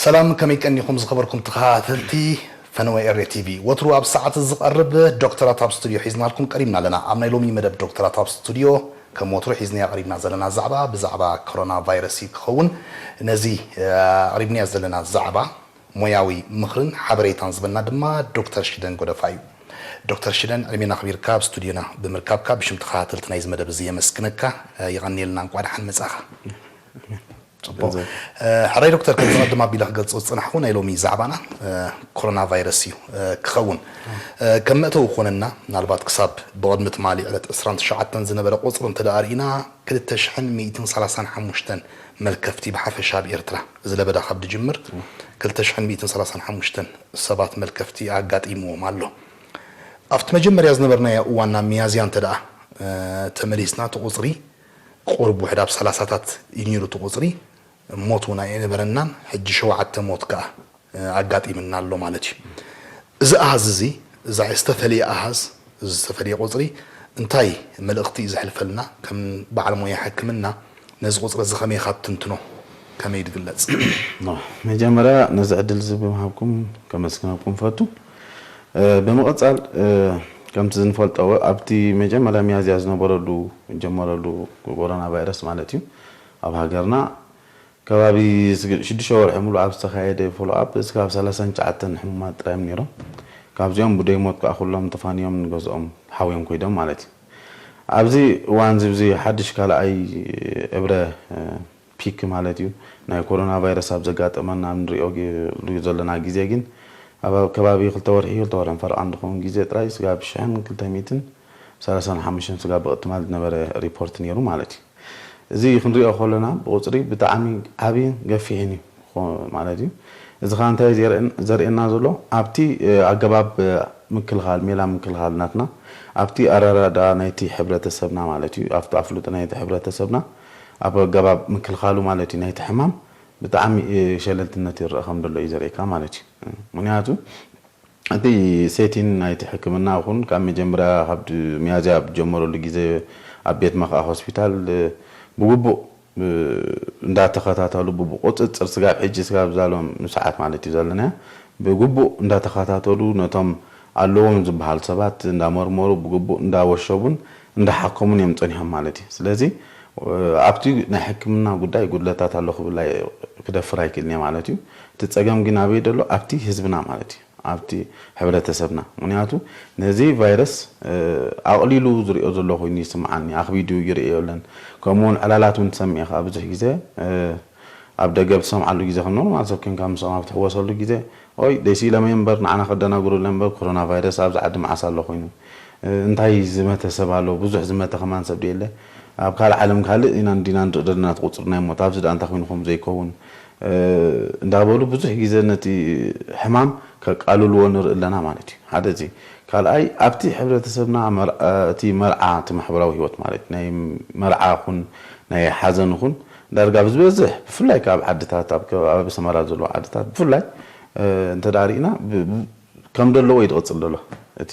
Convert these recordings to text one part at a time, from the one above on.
ሰላም፣ ከመይ ቀኒኹም ዝኸበርኩም ተኸታተልቲ ፈነወ ኤሬ ቲቪ? ወትሩ ኣብ ሰዓት ዝቐርብ ዶክተራት ኣብ ስቱዲዮ ሒዝናልኩም ቀሪብና ኣለና። ኣብ ናይ ሎሚ መደብ ዶክተራት ኣብ ስቱዲዮ ከም ወትሩ ሒዝናዮ ቀሪብና ዘለና ዛዕባ ብዛዕባ ኮሮና ቫይረስ እዩ ክኸውን። ነዚ፣ እ፣ ኣቕሪብናዮ ዘለና ዛዕባ ሞያዊ ምኽርን ሓበሬታን ዝበልና ድማ ዶክተር ሽደን ጎደፋ እዩ። ዶክተር ሽደን፣ ዕድሜና ኣኽቢርካ ኣብ ስቱዲዮና ብምርካብካ ብሽም ተኸታተልቲ ናይዚ መደብ እዚ የመስግነካ። እ፣ የቐንየልና፣ እንቋዕ ደሓን መጻኻ። ጽቡቕ። እ፣ ሕራይ ዶክተር፣ ከም ዝቐድም ኣቢለ ክገልጾ ዝጸናሕኩ ናይ ሎሚ ዛዕባና፣ እ፣ ኮሮና ቫይረስ እዩ፣ እ፣ ክኸውን። እ፣ ከም መእተዊ ክኾነና፣ ምናልባት ክሳብ ብቕድሚ ትማሊ ዕለት ዕስራን ትሽዓተን ዝነበረ ቁጽሪ እንተ ደኣ ርኢና፣ ክልተ ሽሕን ሚእትን ሰላሳን ሓሙሽተን መልከፍቲ ብሓፈሻ ኣብ ኤርትራ፣ እዚ ለበዳ ካብ ዝጅምር ክልተ ሽሕን ሚእትን ሰላሳን ሓሙሽተን ሰባት መልከፍቲ ኣጋጢምዎም ኣሎ። ኣብቲ መጀመርያ ዝነበርናዮ እዋን ናብ ሚያዝያ እንተ ደኣ፣ እ፣ ተመሊስና፣ እቲ ቁጽሪ ቁሩብ ውሕድ ኣብ ሰላሳታት እዩ ነይሩ፣ እቲ ቁጽሪ። ሞት እውን ኣይነበረናን። ሕጂ ሸውዓተ ሞት ከኣ፣ እ፣ ኣጋጢምና ኣሎ ማለት እዩ። እዚ ኣሃዝ እዚ፣ እዚ ዝተፈለየ ኣሃዝ፣ እዚ ዝተፈለየ ቁጽሪ እንታይ መልእኽቲ እዩ ዘሕልፈልና? ከም በዓል ሞያ ሕክምና ነዚ ቁጽሪ እዚ ከመይ ኢኻ ትትንትኖ? ከመይ ዝግለጽ? ኖ፣ መጀመርያ ነዚ ዕድል እዚ ብምሃብኩም ከመስግነኩም ፈቱ። እ፣ ብምቕጻል፣ እ፣ ከምቲ ዝንፈልጦ ኣብቲ መጀመርያ ሚያዝያ ዝነበረሉ፣ ዝጀመረሉ ኮሮና ቫይረስ ማለት እዩ፣ ኣብ ሃገርና ከባቢ ስግ-፣ ሽዱሽተ ወርሒ ሙሉእ ኣብ ዝተኻየደ ፎሎ ኣፕ እስካብ ሰላሳን ትሽዓተን ሕሙማት ጥራይ እዮም ነይሮም። ካብዚኦም ብደይ ሞት ከኣ ኩሎም ተፋንዮም ንገዝኦም ሓውዮም ኮይዶም ማለት እዩ። ኣብዚ እዋን እዚ፣ እዚ ሓድሽ ካልኣይ ዕብረ፣ እ፣ ፒክ ማለት እዩ፣ ናይ ኮሮና ቫይረስ ኣብ ዘጋጠመና ኣብ ንሪኦ ግ-፣ ዘለና ግዜ ግን ኣብ ከባቢ ክልተ ወርሒ፣ ክልተ ወርሕን ፈረቓን ዝኸውን ግዜ ጥራይ ስጋብ ሽሕን ክልተ ሚእትን ሰላሳን ሓሙሽተን ስጋ ብቕትማል ዝነበረ ሪፖርት ነይሩ ማለት እዩ። እዚ ክንሪኦ ከለና ብቁጽሪ ብጣዕሚ ዓብይን ገፊሕን እዩ ኾ-፣ ማለት እዩ። እዚ ኸኣ እንታይ ዘርእን-፣ ዘርእየና ዘሎ? ኣብቲ፣ እ፣ ኣገባብ፣ እ፣ ምክልኻል፣ ሜላ ምክልኻል ናትና፣ ኣብቲ ኣረዳድኣ ናይቲ ሕብረተሰብና ማለት እዩ፣ ኣብቲ ኣፍልጦ ናይቲ ሕብረተሰብና፣ ኣብ ኣገባብ ምክልኻሉ ማለት እዩ፣ ናይቲ ሕማም ብጣዕሚ፣ እ፣ ሸለልትነት ይረአ ከም ዘሎ እዩ ዘርእየካ ማለት እዩ። ምኽንያቱ፣ እቲ ሴቲን ናይቲ ሕክምና ይኹን ካብ መጀመርያ ካብ ድ-፣ ሚያዝያ ኣብ ዝጀመረሉ ግዜ ኣብ ቤት መኽኣ ሆስፒታል፣ እ፣ ብግቡእ፣ እ፣ እንዳተኸታተሉ ብቁጽጽር ስጋብ ሕጂ ስጋብ ዛሎም ሰዓት ማለት እዩ ዘለናዮ ብግቡእ እንዳተኸታተሉ ነቶም ኣለዎም ዝበሃሉ ሰባት እንዳመርመሩ ብግቡእ እንዳወሸቡን እንዳሓከሙን እዮም ጸኒሖም ማለት እዩ። ስለዚ፣ እ፣ ኣብቲ ናይ ሕክምና ጉዳይ ጉድለታት ኣሎ ክብል ኣይ-፣ ክደፍር ኣይክእልን እየ ማለት እዩ። እቲ ጸገም ግን ኣበይ ዘሎ? ኣብቲ ህዝብና ማለት እዩ። ኣብቲ ሕብረተሰብና። ምኽንያቱ ነዚ ቫይረስ፣ እ፣ ኣቕሊሉ ዝሪኦ ዘሎ ኮይኑ ይስምዓኒ፣ ኣኽቢዱ ይርእዮ የለን። ከምኡውን ዕላላት እውን ትሰምዕ ኢኻ ብዙሕ ግዜ፣ እ፣ ኣብ ደገ ብትሰምዓሉ ግዜ ከም ኖርማል ሰብ ኮንካ ምስኦም ኣብ ትሕወሰሉ ግዜ፣ ኦይ፣ ደስ ኢሎም እዮም እምበር ንዓና ከደናግሩልና እምበር ኮሮና ቫይረስ ኣብዚ ዓዲ መዓስ ኣሎ ኮይኑ፣ እ፣ እንታይ ዝመተ ሰብ ኣሎ? ብዙሕ ዝመተ ከማን ሰብ ድየለ? ኣብ ካልእ ዓለም ካልእ ኢና እንዲና ንርኢ ዘለና እቲ ቁጽሪ ናይ ሞት፣ ኣብዚ ደኣ እንታይ ኮይኑ ከምኡ ዘይከውን? እ፣ እንዳበሉ ብዙሕ ግዜ ነቲ ሕማም ከቃልልዎ ንርኢ ኣለና ማለት እዩ። ሓደ እዚ። ካልኣይ፣ ኣብቲ ሕብረተሰብና መር-፣ እቲ መርዓ፣ እቲ ማሕበራዊ ህይወት ማለት ናይ መርዓ ኹን ናይ ሓዘን ኹን ዳርጋ ብዝበዝሕ ብፍላይ ካብ ዓድታት ኣብ ከባቢ ኣሰመራ ዘለዋ ዓድታት ብፍላይ፣ እ፣ እንተ ደኣ ርኢና ብ-፣ ብ-፣ ከም ዘለዎ እዩ ዝቕጽል ዘሎ። እቲ፣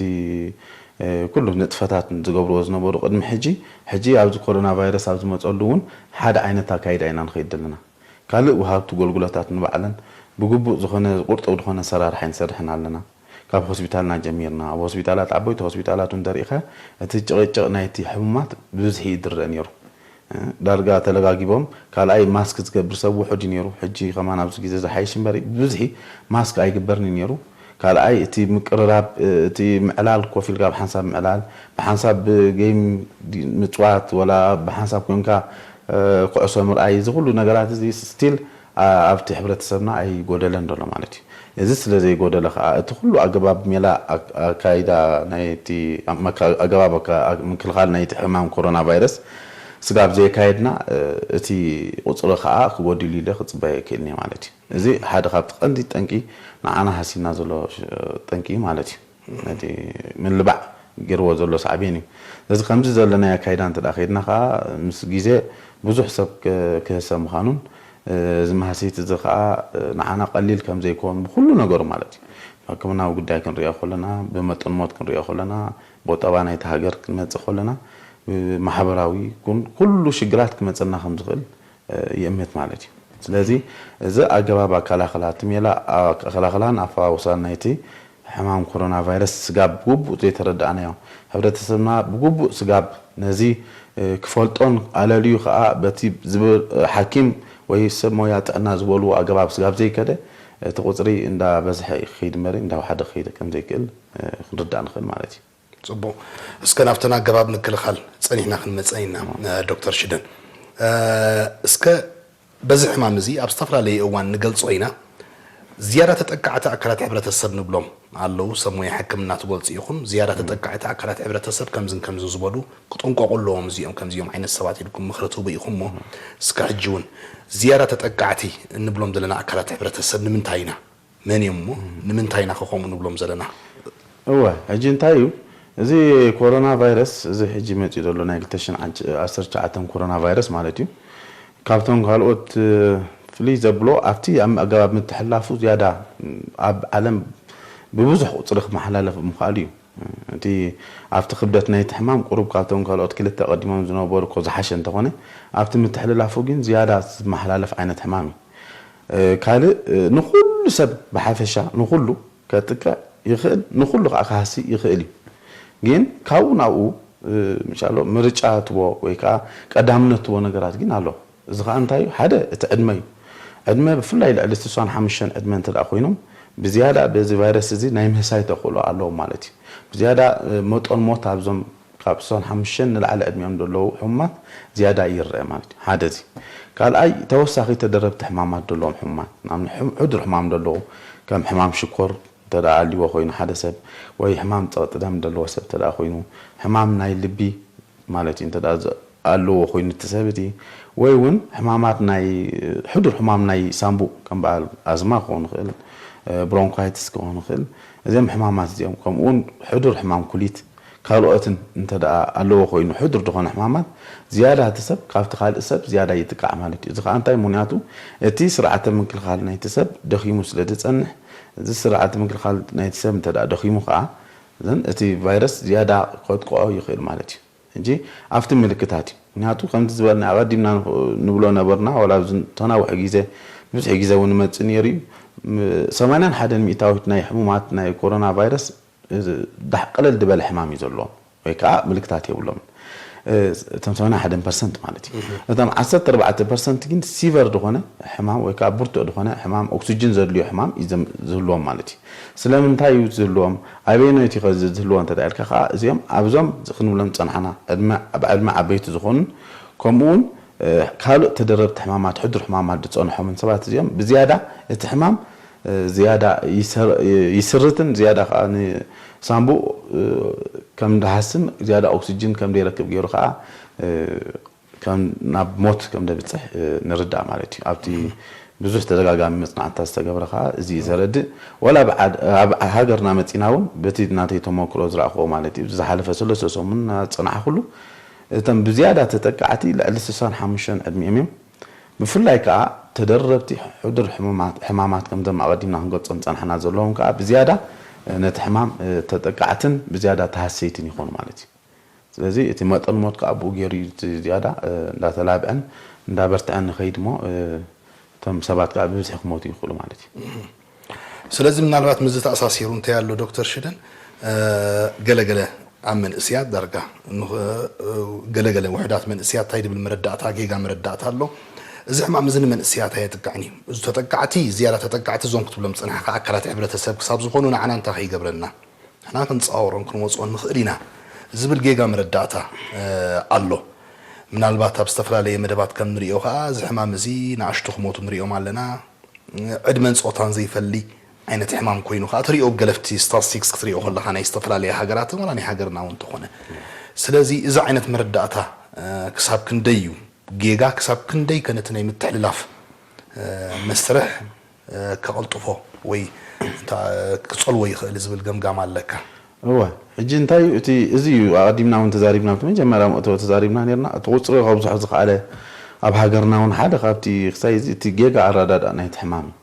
እ፣ ኩሉ ንጥፈታት ዝገብርዎ ዝነበሩ ቅድሚ ሕጂ፣ ሕጂ ኣብዚ ኮሮና ቫይረስ ኣብ ዝመጸሉ እውን ሓደ ዓይነት ኣካይዳ ኢና ንኸይድ ዘለና። ካልእ ወሃብቲ ጎልጉለታት ንባዕለን ብግቡእ ዝኾነ ቁርጡው ዝኾነ ኣሰራርሓ ኣይንሰርሕን ኣለና። ካብ ሆስፒታልና ጀሚርና፣ ኣብ ሆስፒታላት፣ ዓበይቲ ሆስፒታላት እውን ተሪእኻ፣ እቲ ጭቕጭቕ ናይቲ ሕሙማት ብብዝሒ እዩ ዝረአ ነይሩ። እ፣ ዳርጋ ተለጋጊቦም፣ ካልኣይ ማስክ ዝገብር ሰብ ውሑድ እዩ ነይሩ። ሕጂ ከማን ኣብዚ ግዜ ዝሓይሽ እምበር፣ ብብዝሒ ማስክ ኣይግበርን እዩ ነይሩ። ካልኣይ፣ እቲ ምቅርራብ፣ እ፣ እቲ ምዕላል፣ ኮፍ ኢልካ ብሓንሳብ ምዕላል፣ ብሓንሳብ ብጌም ዲ-፣ ምጽዋት፣ ወላ ብሓንሳብ ኮንካ፣ እ፣ ኩዕሶ ምርኣይ፣ እዚ ኩሉ ነገራት እዚ ስቲል፣ ኣ-፣ ኣብቲ ሕብረተሰብና ኣይጎደለን ዘሎ ማለት እዩ። እዚ ስለ ዘይጎደለ ከኣ፣ እቲ ኩሉ ኣገባብ ሜላ ኣክ-፣ ኣካይዳ ናይቲ መካ-፣ ኣገባብ ኣካ-፣ ምክልኻል ናይቲ ሕማም ኮሮና ቫይረስ ስጋብ ዘየካየድና፣ እ፣ እቲ ቁጽሪ ከኣ ክጎድል ኢለ ክጽበዮ ኣይክእልን እየ ማለት እዩ። እዚ ሓደ ካብቲ ቀንዲ ጠንቂ ንዓና ሃሲና ዘሎ ሽ-፣ ጠንቂ እዩ ማለት እዩ። ነቲ ምልባዕ ገይርዎ ዘሎ ሳዕቤን እዩ። ስለዚ ከምዚ ዘለናዮ ኣካይዳ እንተ ደኣ ከይድና ከኣ ምስ ግዜ ብዙሕ ሰብ ክ-፣ ክህሰ ምዃኑን፣ እ፣ እዚ ማህሰይቲ እዚ ከኣ፣ እ፣ ንዓና ቀሊል ከም ዘይኮን ብኩሉ ነገሩ ማለት እዩ። ሕክምናዊ ጉዳይ ክንሪኦ ከለና፣ ብመጠን ሞት ክንሪኦ ከለና፣ ብቁጠባ ናይቲ ሃገር ክንመጽእ ከለና፣ ብማሕበራዊ ኩን-፣ ኩሉ ሽግራት ክመጸና ከም ዝኽእል፣ እ፣ ይእምት ማለት እዩ። ስለዚ እዚ ኣገባብ ኣከላኸላ፣ እቲ ሜላ ኣከላኸላን ኣፈዋውሳን ናይቲ ሕማም ኮሮና ቫይረስ ስጋብ ብግቡእ ዘይተረዳእናዮ፣ ሕብረተሰብና ብግቡእ ስጋብ ነዚ ክፈልጦን ኣለልዩ ከኣ በቲ ዝብል ሓኪም ወይ ሰብ ሞያ ጥዕና ዝበልዎ ኣገባብ ስጋብ ዘይከደ፣ እቲ ቁጽሪ እንዳበዝሐ እዩ ክኸይድ እምበር እንዳወሓደ ክኸይድ ከም ዘይክእል ክንርዳእ ንኽእል ማለት እዩ። ጽቡቕ። እስከ ናብተን ኣገባብ ምክልኻል ጸኒሕና ክንመጸ ኢና። ዶክተር ሽደን፣ እስከ በዚ ሕማም እዚ ኣብ ዝተፈላለየ እዋን ንገልጾ ኢና። ዝያዳ ተጠቃዕቲ ኣካላት ሕብረተሰብ ንብሎም ኣለዉ። ሰብ ሞያ ሕክምና ትገልጹ ኢኹም። ዝያዳ ተጠቃዕቲ ኣካላት ሕብረተሰብ ከምዝን ከምዝን ዝበሉ ክጥንቀቑ ኣለዎም። እዚኦም ከምዚኦም ዓይነት ሰባት ኢልኩም ምኽሪ ትህቡ ኢኹም። እሞ እስከ ሕጂ እውን ዝያዳ ተጠቃዕቲ እንብሎም ዘለና ኣካላት ሕብረተሰብ ንምንታይ ኢና? መን እዮም እሞ ንምንታይ ኢና ከኸምኡ ንብሎም ዘለና? እወ፣ ሕጂ እንታይ እዩ እዚ ኮሮና ቫይረስ፣ እዚ ሕጂ መፂኡ ዘሎ ናይ ክልተ ሽሕን ዓሰርተ ትሽዓተን ኮሮና ቫይረስ ማለት እዩ። ካብቶም ካልኦት ፍልይ ዘብሎ ኣብቲ ኣብ ኣገባብ ምትሕላፉ ዝያዳ ኣብ ዓለም ብብዙሕ ቁፅሪ ክመሓላለፍ ምኽኣሉ እዩ። እቲ ኣብቲ ክብደት ናይቲ ሕማም ቁሩብ ካብቶም ካልኦት ክልተ ቀዲሞም ዝነበሩ እኮ ዝሓሸ እንተኾነ ኣብቲ ምትሕልላፉ ግን ዝያዳ ዝመሓላለፍ ዓይነት ሕማም እዩ። ካልእ ንኹሉ ሰብ ብሓፈሻ ንኹሉ ከጥቅዕ ይኽእል፣ ንኹሉ ከዓ ክሃሲ ይኽእል እዩ። ግን ካብኡ ናብኡ ምሻሎ ምርጫ ትቦ ወይ ከዓ ቀዳምነት ትቦ ነገራት ግን ኣሎ። እዚ ከዓ እንታይ እዩ? ሓደ እቲ ዕድመ እዩ። ዕድመ ብፍላይ ልዕሊ ስሳን ሓሙሽተን ዕድመ እንተ ኮይኖም ብዝያዳ በዚ ቫይረስ እዚ ናይ ምህሳይ ተኽእሎ ኣለዎም ማለት እዩ። ብዝያዳ መጠን ሞት ኣብዞም ካብ ስሳን ሓሙሽተን ንላዕሊ ዕድሚኦም ዘለዉ ሕሙማት ዝያዳ ይረአ ማለት እዩ። ሓደ እዚ። ካልኣይ ተወሳኺ ተደረብቲ ሕማማት ዘለዎም ሕሙማት፣ ሕዱር ሕማም ዘለዉ ከም ሕማም ሽኮር እንተ ኣልዎ ኮይኑ ሓደ ሰብ ወይ ሕማም ጸቕጢ ደም ዘለዎ ሰብ እንተ ኮይኑ ሕማም ናይ ልቢ ማለት እዩ እንተ ኣለዎ ኮይኑ እቲ ሰብ እቲ ወይ እውን ሕማማት ናይ ሕዱር ሕማም ናይ ሳምቡእ ከም በዓል ኣዝማ ክኸውን ይኽእል፣ ብሮንኳይትስ ክኸውን ይኽእል። እዚም ሕማማት እዚኦም ከምኡውን ሕዱር ሕማም ኩሊት ካልኦትን እንተ ኣለዎ ኮይኑ ሕዱር ዝኾነ ሕማማት ዝያዳ እቲ ሰብ ካብቲ ካልእ ሰብ ዝያዳ ይጥቃዕ ማለት እዩ። እዚ ከዓ እንታይ ምክንያቱ እቲ ስርዓተ ምክልኻል ናይቲ ሰብ ደኺሙ ስለ ዝጸንሕ እዚ ስርዓተ ምክልኻል ናይቲ ሰብ እንተ ደኺሙ ከዓ እቲ ቫይረስ ዝያዳ ከጥቅዖ ይኽእል ማለት እዩ። ሕጂ ኣብቲ ምልክታት እዩ። ምክንያቱ ከምቲ ዝበልና ኣቐዲምና ንብሎ ነበርና፣ ዋላ ኣብዚ ተናውሒ ግዜ ብዙሕ ግዜ እውን ይመፅእ ነይሩ እዩ። ሰማንያን ሓደን ሚእታዊት ናይ ሕሙማት ናይ ኮሮና ቫይረስ ዳሕ ቀለል ዝበለ ሕማም እዩ ዘለዎም ወይ ከዓ ምልክታት የብሎምን። እቶም ሰማንያን ሓደን ፐርሰንት ማለት እዩ። እቶም ዓሰርተ ኣርባዕተ ፐርሰንት ግን ሲቨር ዝኾነ ሕማም ወይ ከዓ ብርቱዕ ዝኾነ ሕማም ኦክሲጅን ዘድልዮ ሕማም እዩ ዝህልዎም ማለት እዩ። ስለምንታይ እዩ ዝህልዎም? ኣበየኖይቲ ከ ዝህልዎ እንተ ኢልካ ከዓ እዚኦም ኣብዞም ክንብሎም ዝፀናሕና ዕድመ ዓበይቲ ዝኾኑን ከምኡ እውን ካልእ ተደረብቲ ሕማማት ሕዱር ሕማማት ዝፀንሖምን ሰባት እዚኦም ብዝያዳ እቲ ሕማም ዝያዳ ይስርትን ዝያዳ ከዓ ንሳምቡእ ከም ዝሃስን ዝያዳ ኦክሲጅን ከም ዘይረክብ ገይሩ ከዓ ከም ናብ ሞት ከም ዘብፅሕ ንርዳእ ማለት እዩ። ኣብቲ ብዙሕ ተደጋጋሚ መፅናዕትታት ዝተገብረ ከዓ እዚ እዩ ዘረድእ። ወላ ኣብ ዓድ- ኣብ ሃገርና መፂና እውን በቲ ናተይ ተመክሮ ዝረእኽዎ ማለት እዩ ዝሓለፈ ሰለስተ ሰሙን ዝፀናሕኩሉ እቶም ብዝያዳ ተጠቃዕቲ ልዕሊ ስሳን ሓሙሽተን ዕድሚኦም እዮም። ብፍላይ ከዓ ተደረብቲ ሕዱር ሕሙማት ሕማማት ከምዞም ኣቐዲምና ክንገልፆም ዝፀናሕና ዘለዎም ከዓ ብዝያዳ ነቲ ሕማም ተጠቃዕትን ብዝያዳ ተሃሰይትን ይኾኑ ማለት እዩ። ስለዚ እቲ መጠን ሞት ከዓ ብኡ ገይሩ እዩ እቲ ዝያዳ እንዳተላብዐን እንዳበርትዐን ንኸይድ እሞ እቶም ሰባት ከዓ ብብዝሒ ክሞቱ ይኽእሉ ማለት እዩ። ስለዚ ምናልባት ምስዚ ተኣሳሲሩ እንታይ ኣሎ ዶክተር ሽደን፣ ገለገለ ኣብ መንእስያት ዳርጋ ገለገለ ውሕዳት መንእስያት እንታይ ድብል መረዳእታ ጌጋ መረዳእታ ኣሎ። እዚ ሕማም እዚ ንመንእስያት ኣየጥቅዕን እዩ። እዚ ተጠቃዕቲ ዝያዳ ተጠቃዕቲ እዞም ክትብሎም ዝፀናሕካ ኣካላት ሕብረተሰብ ክሳብ ዝኾኑ ንዓና እንታይ ከይገብረና ንሕና ክንፃወሮን ክንወፅኦን ንኽእል ኢና ዝብል ጌጋ መረዳእታ ኣሎ። ምናልባት ኣብ ዝተፈላለየ መደባት ከም ንሪኦ ከዓ እዚ ሕማም እዚ ንኣሽቱ ክሞቱ ንሪኦም ኣለና። ዕድመን ፆታን ዘይፈሊ ዓይነት ሕማም ኮይኑ ከዓ ትሪኦ ገለፍቲ ስታስቲክስ ክትሪኦ ከለካ ናይ ዝተፈላለየ ሃገራትን ዋላ ናይ ሃገርና እውን እንተኾነ። ስለዚ እዚ ዓይነት መረዳእታ ክሳብ ክንደይ እዩ ጌጋ፣ ክሳብ ክንደይ ከ ነቲ ናይ ምትሕልላፍ መስርሕ ከቐልጥፎ ወይ ክፀልዎ ይኽእል ዝብል ገምጋም ኣለካ? እወ፣ ሕጂ እንታይ እዩ እቲ፣ እዚ እዩ ኣቐዲምና እውን ተዛሪብና፣ ኣብቲ መጀመርያ መእተዊ ተዛሪብና ነርና። እቲ ቁፅሪ ከብዝሖ ዝኸኣለ ኣብ ሃገርና እውን ሓደ ካብቲ ክሳይ እዚ እቲ ጌጋ ኣረዳድኣ ናይቲ ሕማም እዩ።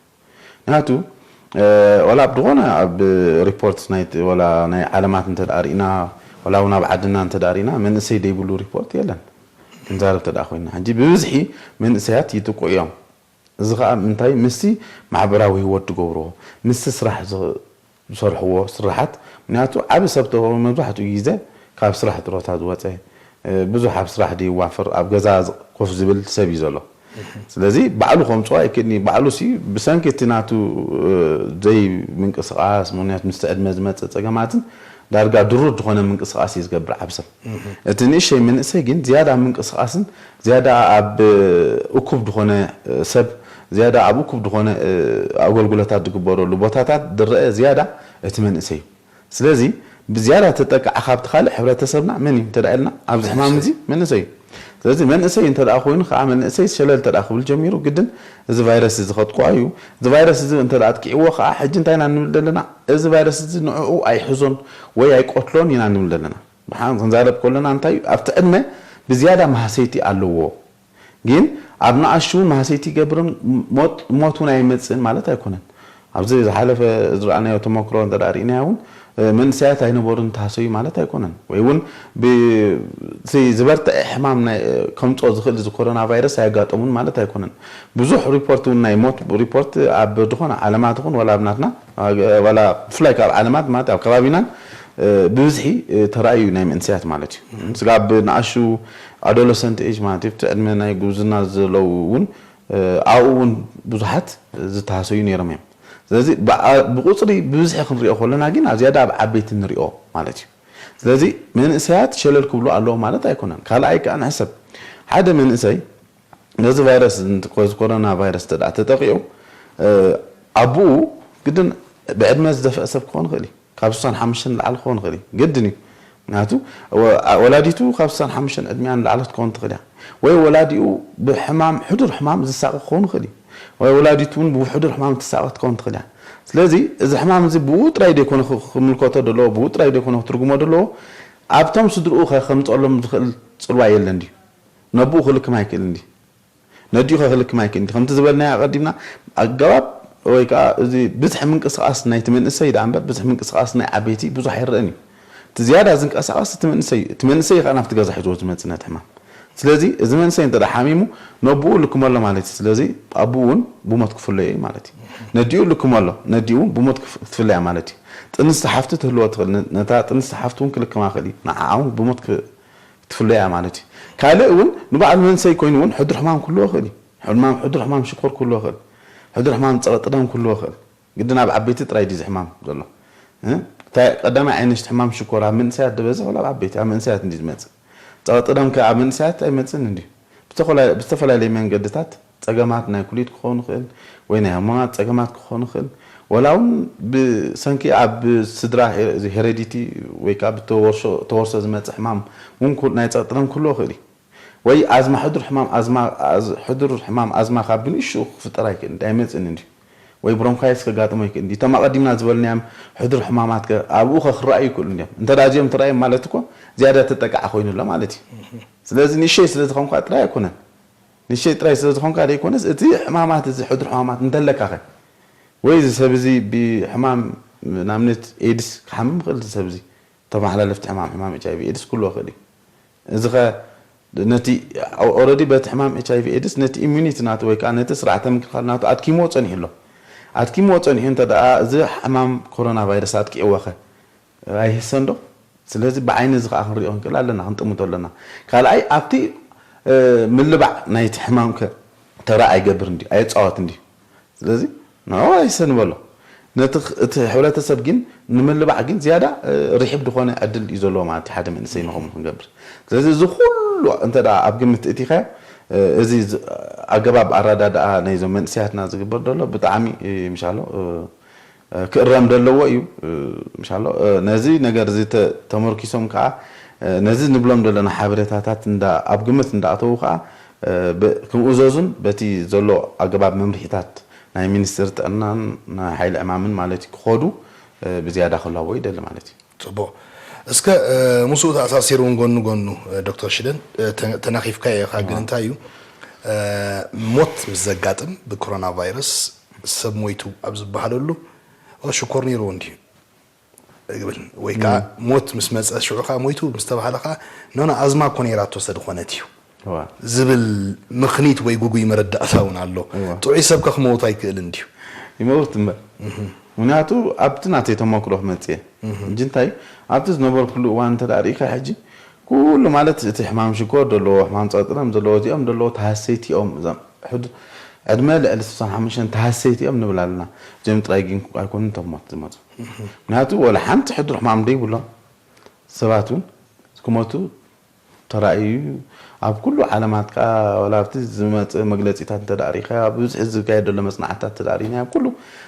ምክንያቱ ዋላ ኣብ ዝኾነ ኣብ ሪፖርት ናይ ዋላ ናይ ዓለማት እንተ ርኢና ዋላ እውን ኣብ ዓድና እንተ ርኢና መንእሰይ ደይብሉ ሪፖርት የለን። ክንዛረብ እንተ ኮይና ሕጂ ብብዝሒ መንእሰያት ይጥቁ እዮም። እዚ ከዓ ምንታይ ምስቲ ማሕበራዊ ህይወት ዝገብርዎ ምስቲ ስራሕ ዝሰርሕዎ ስራሓት ምክንያቱ ዓብ ሰብ ተኾኑ መብዛሕትኡ ግዜ ካብ ስራሕ ጥሮታ ዝወፀ ብዙሕ ኣብ ስራሕ ዘይዋፈር ኣብ ገዛ ኮፍ ዝብል ሰብ እዩ ዘሎ። ስለዚ ባዕሉ ከምፅኦ ኣይክእልኒ ባዕሉ ሲ ብሰንኪ እቲ ናቱ ዘይምንቅስቃስ ምክንያት ምስቲ ዕድመ ዝመፀ ፀገማትን ዳርጋ ድሩት ዝኾነ ምንቅስቃስ እዩ ዝገብር ዓብ ሰብ። እቲ ንእሸይ መንእሰይ ግን ዝያዳ ምንቅስቃስን ዝያዳ ኣብ እኩብ ዝኾነ ሰብ ዝያዳ ኣብ እኩብ ዝኾነ ኣገልግሎታት ዝግበረሉ ቦታታት ዝረአ ዝያዳ እቲ መንእሰይ እዩ። ስለዚ ብዝያዳ ተጠቃዕ ካብቲ ካልእ ሕብረተሰብና መን እዩ እንተ ኢልና ኣብዚ ሕማም እዚ መንእሰይ እዩ። ስለዚ መንእሰይ እንተ ኮይኑ ከዓ መንእሰይ ሸለል እንተ ክብል ጀሚሩ ግድን እዚ ቫይረስ እዚ ከጥቅዖ እዩ። እዚ ቫይረስ እዚ እንተ ኣጥቂዕዎ ከዓ ሕጂ እንታይ ኢና ንብል ዘለና? እዚ ቫይረስ እዚ ንዕኡ ኣይሕዞን ወይ ኣይቆትሎን ኢና ንብል ዘለና። ብሓ ክንዛረብ ከለና እንታይ እዩ ኣብቲ ዕድመ ብዝያዳ ማህሰይቲ ኣለዎ። ግን ኣብ ንኣሽቱ እውን ማህሰይቲ ይገብርን ሞት እውን ኣይመፅእን ማለት ኣይኮነን። ኣብዚ ዝሓለፈ ዝረኣናዮ ተመክሮ እንተ ርኢናዮ እውን መንእሰያት ኣይነበሩን ተሃሰዩ ማለት ኣይኮነን። ወይ እውን ዝበርትዐ ሕማም ከምፅኦ ዝኽእል እዚ ኮሮና ቫይረስ ኣየጋጠሙን ማለት ኣይኮነን። ብዙሕ ሪፖርት እውን ናይ ሞት ሪፖርት ኣብ ዝኾነ ዓለማት ይኹን ዋላ ኣብ ናትና ዋላ ብፍላይ ካብ ዓለማት ማለት ኣብ ከባቢናን ብብዝሒ ተራእዩ ናይ መንእሰያት ማለት እዩ። ስጋብ ንኣሽቱ ኣዶለሰንት ኤጅ ማለት እዩ ዕድመ ናይ ጉብዝና ዘለዉ እውን ኣብኡ እውን ብዙሓት ዝተሃሰዩ ነይሮም እዮም። ስለዚ ብቁፅሪ ብብዝሒ ክንሪኦ ከለና ግን ኣብ ዝያዳ ኣብ ዓበይቲ ንሪኦ ማለት እዩ። ስለዚ መንእሰያት ሸለል ክብሉ ኣለዎ ማለት ኣይኮነን። ካልኣይ ከዓ ንሕሰብ ሓደ መንእሰይ ነዚ ቫይረስ ኮሮና ቫይረስ ተጠቂዑ ኣቡኡ ግድን ብዕድመ ዝደፍአ ሰብ ክኾን ይኽእል እዩ። ካብ ስሳን ሓሙሽተን ንላዕሊ ክኸውን ይኽእል እዩ። ግድን እዩ። ምክንያቱ ወላዲቱ ካብ ስሳን ሓሙሽተን ዕድሚኣ ንላዕሊ ክትከውን ትኽእል እያ። ወይ ወላዲኡ ብሕማም ሕዱር ሕማም ዝሳቐ ክኸውን ይኽእል እዩ። ወይ ወላዲቱ እውን ብሕዱር ሕማም ትሳቐ ክትከውን ትኽእል እያ። ስለዚ እዚ ሕማም እዚ ብኡ ጥራይ ዘይኮነ ክምልከቶ ዘለዎ ብኡ ጥራይ ዘይኮነ ክትርጉሞ ዘለዎ ኣብቶም ስድርኡ ከ ከምፀሎም ዝኽእል ፅልዋ የለን ድዩ? ነብኡ ክልክም ኣይክእልን ድዩ? ነዲኡ ከክልክም ኣይክእልን ከምቲ ዝበልናዮ ኣቐዲምና ኣገባብ ወይ ከዓ እዚ ብዝሒ ምንቅስቃስ ናይቲ መንእሰይ ደኣ እምበር ብዝሒ ምንቅስቃስ ናይ ዓበይቲ ብዙሕ ኣይረአን እዩ። እቲ ዝያዳ ዝንቀሳቀስ እቲ መንእሰይ እዩ። እቲ መንእሰይ እዩ ከዓ ናብቲ ገዛ ሒዝዎ ዝመፅእ ነቲ ሕማም። ስለዚ እዚ መንእሰይ እንተ ሓሚሙ ነብኡ ልክመሎ ማለት እዩ። ስለዚ ኣቡኡ እውን ብሞት ክፍለዮ እዩ ማለት እዩ። ነዲኡ ልክመሎ ነዲኡ እውን ብሞት ክትፍለያ ማለት እዩ። ጥንስቲ ሓፍቲ ትህልዎ ትኽእል ነታ ጥንስቲ ሓፍቲ እውን ክልክማ ክእል እዩ። ንዓዓ እውን ብሞት ክትፍለያ ማለት እዩ። ካልእ እውን ንባዕሉ መንሰይ ኮይኑ እውን ሕዱር ሕማም ክህልዎ ይኽእል እዩ። ሕማም ሕዱር ሕማም ሽኮር ክህልዎ ይኽእል። ሕዱር ሕማም ጸቕጢ ደም ክህልዎ ይኽእል። ግድን ኣብ ዓበይቲ ጥራይ ድዩ እዚ ሕማም ዘሎ? እ? እታ ቀዳማይ ዓይነት ሕማም ሽኮር ኣብ መንእሰያት ዝበዝሕ ወላ ኣብ ዓበይቲ? ኣብ መንእሰያት እንድዩ ዝመጽእ። ጸቕጢ ደም ከ ኣብ መንእሰያት ኣይመጽእን እንድዩ? ብዝተፈላለየ መንገድታት ጸገማት ናይ ኩሊት ክኸውን ይኽእል ወይ ናይ ሆርሞናት ጸገማት ክኸውን ይኽእል። ወላ እውን ብሰንኪ ኣብ ስድራ ሄሬዲቲ ወይ ከዓ ብተወርሶ ዝመፅእ ሕማም እውን ናይ ፀጥረም ክህልዎ ይኽእል እዩ። ወይ ኣዝማ ሕዱር ሕማም ኣዝማ ሕዱር ሕማም ኣዝማ ካብ ብንእሽኡ ክፍጠር ኣይክእል ኣይመፅእን እንድዩ። ወይ ብሮንካይስ ከጋጥሞ ይክእል እንድዩ። እቶም ኣቐዲምና ዝበልናዮም ሕዱር ሕማማት ኣብኡ ከክረኣዩ ይክእሉ እንድዮም። እንተ እዚኦም ተራእዮም ማለት እኮ ዝያዳ ተጠቃዕ ኮይኑ ኣሎ ማለት እዩ። ስለዚ ንእሸይ ስለ ዝኾንኳ ጥራይ ኣይኮነን። ንእሸይ ጥራይ ስለ ዝኾንካ ዘይኮነስ እቲ ሕማማት እዚ ሕዱር ሕማማት እንተለካ ኸ ወይ እዚ ሰብ እዚ ብሕማም ንኣብነት ኤድስ ክሓምም ይኽእል እዚ ሰብ እዚ ተመሓላለፍቲ ሕማም ሕማም ኤች ኣይቪ ኤድስ ክህልዎ ይኽእል እዩ። እዚ ኸ ነቲ ኦረዲ በቲ ሕማም ኤች ኣይቪ ኤድስ ነቲ ኢሚዩኒቲ ናቱ ወይ ከዓ ነቲ ስርዓተ ምክልኻል ናቱ ኣድኪምዎ ፀኒሑ ኣሎ። ኣድኪምዎ ፀኒሑ እንተ ደኣ እዚ ሕማም ኮሮና ቫይረስ ኣጥቂዕዎ ኸ ኣይህሰን ዶ? ስለዚ ብዓይኒ እዚ ከዓ ክንሪኦ ክንክእል ኣለና፣ ክንጥምቶ ኣለና። ካልኣይ ኣብቲ ምልባዕ ናይቲ ሕማም ከ ተራ ኣይገብር እንድዩ፣ ኣየፃወት እንድዩ። ስለዚ ንዑ ኣይሰ ንበሎ። ነቲ እቲ ሕብረተሰብ ግን ንምልባዕ ግን ዝያዳ ርሒብ ዝኾነ ዕድል እዩ ዘለዎ ማለት እዩ፣ ሓደ መንእሰይ ንኸምኡ ክንገብር። ስለዚ እዚ ኩሉ እንተ ደኣ ኣብ ግምት እቲኻዮ እዚ ኣገባብ ኣረዳድኣ ናይዞም መንእሰያትና ዝግበር ዘሎ ብጣዕሚ ምሻሎ ክእረም ዘለዎ እዩ። ምሻሎ ነዚ ነገር እዚ ተመርኪሶም ከዓ ነዚ ንብሎም ዘለና ሓበሬታታት ኣብ ግምት እንዳኣተዉ ከዓ ክምእዘዙን በቲ ዘሎ ኣገባብ መምርሒታት ናይ ሚኒስትሪ ጥዕናን ናይ ሓይሊ ዕማምን ማለት እዩ ክኸዱ ብዝያዳ ክላቦ ይደሊ ማለት እዩ። ፅቡቕ። እስከ ምስኡ ተኣሳሲሩ እውን ጎኑ ጎኑ ዶክተር ሽደን ተናኺፍካ ኢኻ፣ ግን እንታይ እዩ ሞት ምስ ዘጋጥም ብኮሮና ቫይረስ ሰብ ሞይቱ ኣብ ዝበሃለሉ ሽኮር ነይርዎ እንድዩ ይብል ወይ ከዓ ሞት ምስ መፀ ሽዑ ከዓ ሞይቱ ምስ ተባሃለ ከዓ ኖኖ ኣዝማ እኮ ነይራቶ ሰድኾነት እዩ ዝብል ምኽኒት ወይ ጉጉይ መረዳእታ እውን ኣሎ። ጥዑይ ሰብከ ክመውት ኣይክእልን ድዩ? ይመውት እምበር። ምክንያቱ ኣብቲ ናተይ ተመክሮ ክመፅእ እየ። እንጂ እንታይ ኣብቲ ዝነበርኩሉ እዋን እንተ ደኣ ርኢኻ ሕጂ ኩሉ ማለት እቲ ሕማም ሽኮር ዘለዎ፣ ሕማም ፀጥረም ዘለዎ፣ እዚኦም ዘለዎ ተሃሰይቲ እዮም። እዞም ሕድ ዕድመ ልዕሊ ስሳን ሓሙሽተን ተሃሰይቲ እዮም ንብል ኣለና። እዚኦም ጥራይ ግን ኣይኮኑን እቶም ሞት ዝመፁ። ምክንያቱ ወላ ሓንቲ ሕዱር ሕማም ደይብሎም ሰባት እውን ክመቱ ተራእዩ እዩ። ኣብ ኩሉ ዓለማት ከኣ ዋላ ኣብቲ ዝመጽእ መግለጺታት እንተ ደኣ ርኢኻዮ፣ ኣብ ብብዝሒ ዝካየድ ዘሎ መጽናዕትታት እንተ ደኣ ርኢናዮ፣ ኣብ ኩሉ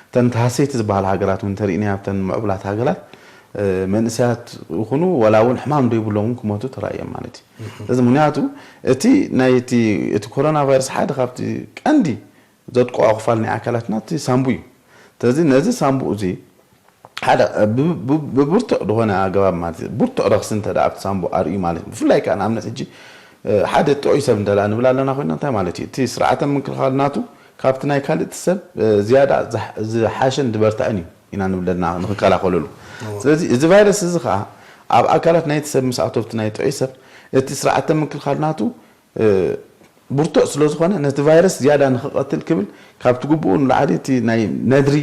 እተን ተሃሰይቲ ዝበሃላ ሃገራት እውን እንተሪእናዮ፣ ኣብተን ምዕቡላት ሃገራት መንእሰያት ይኹኑ ዋላ እውን ሕማም ዘይብሎም እውን ክሞቱ ተራእዮም ማለት እዩ። እዚ ምክንያቱ እቲ ናይ እቲ እቲ ኮሮና ቫይረስ ሓደ ካብቲ ቀንዲ ዘጥቅዖ ክፋል ናይ ኣካላትና እቲ ሳምቡ እዩ። ስለዚ ነዚ ሳምቡ እዚ ሓደ ብብርቱዕ ዝኾነ ኣገባብ ማለት እዩ ብርቱዕ ረኽሲ እንተ ኣብቲ ሳምቡ ኣርእዩ ማለት እዩ። ብፍላይ ከዓ ንኣብነት ሕጂ ሓደ ጥዑይ ሰብ እንተ ንብል ኣለና ኮይና እንታይ ማለት እዩ? እቲ ስርዓተ ምክልኻል ናቱ ካብቲ ናይ ካልእ ሰብ ዝያዳ ዝሓሸን ዝበርትዐን እዩ ኢና ንብል ኣለና ንክከላኸለሉ። ስለዚ እዚ ቫይረስ እዚ ከዓ ኣብ ኣካላት ናይቲ ሰብ ምስ ኣተወ ኣብቲ ናይ ጥዑይ ሰብ እቲ ስርዓተ ምክልኻል ናቱ ብርቱዕ ስለ ዝኾነ ነቲ ቫይረስ ዝያዳ ንኽቐትል ክብል ካብቲ ግቡኡ ንላዕሊ እቲ ናይ ነድሪ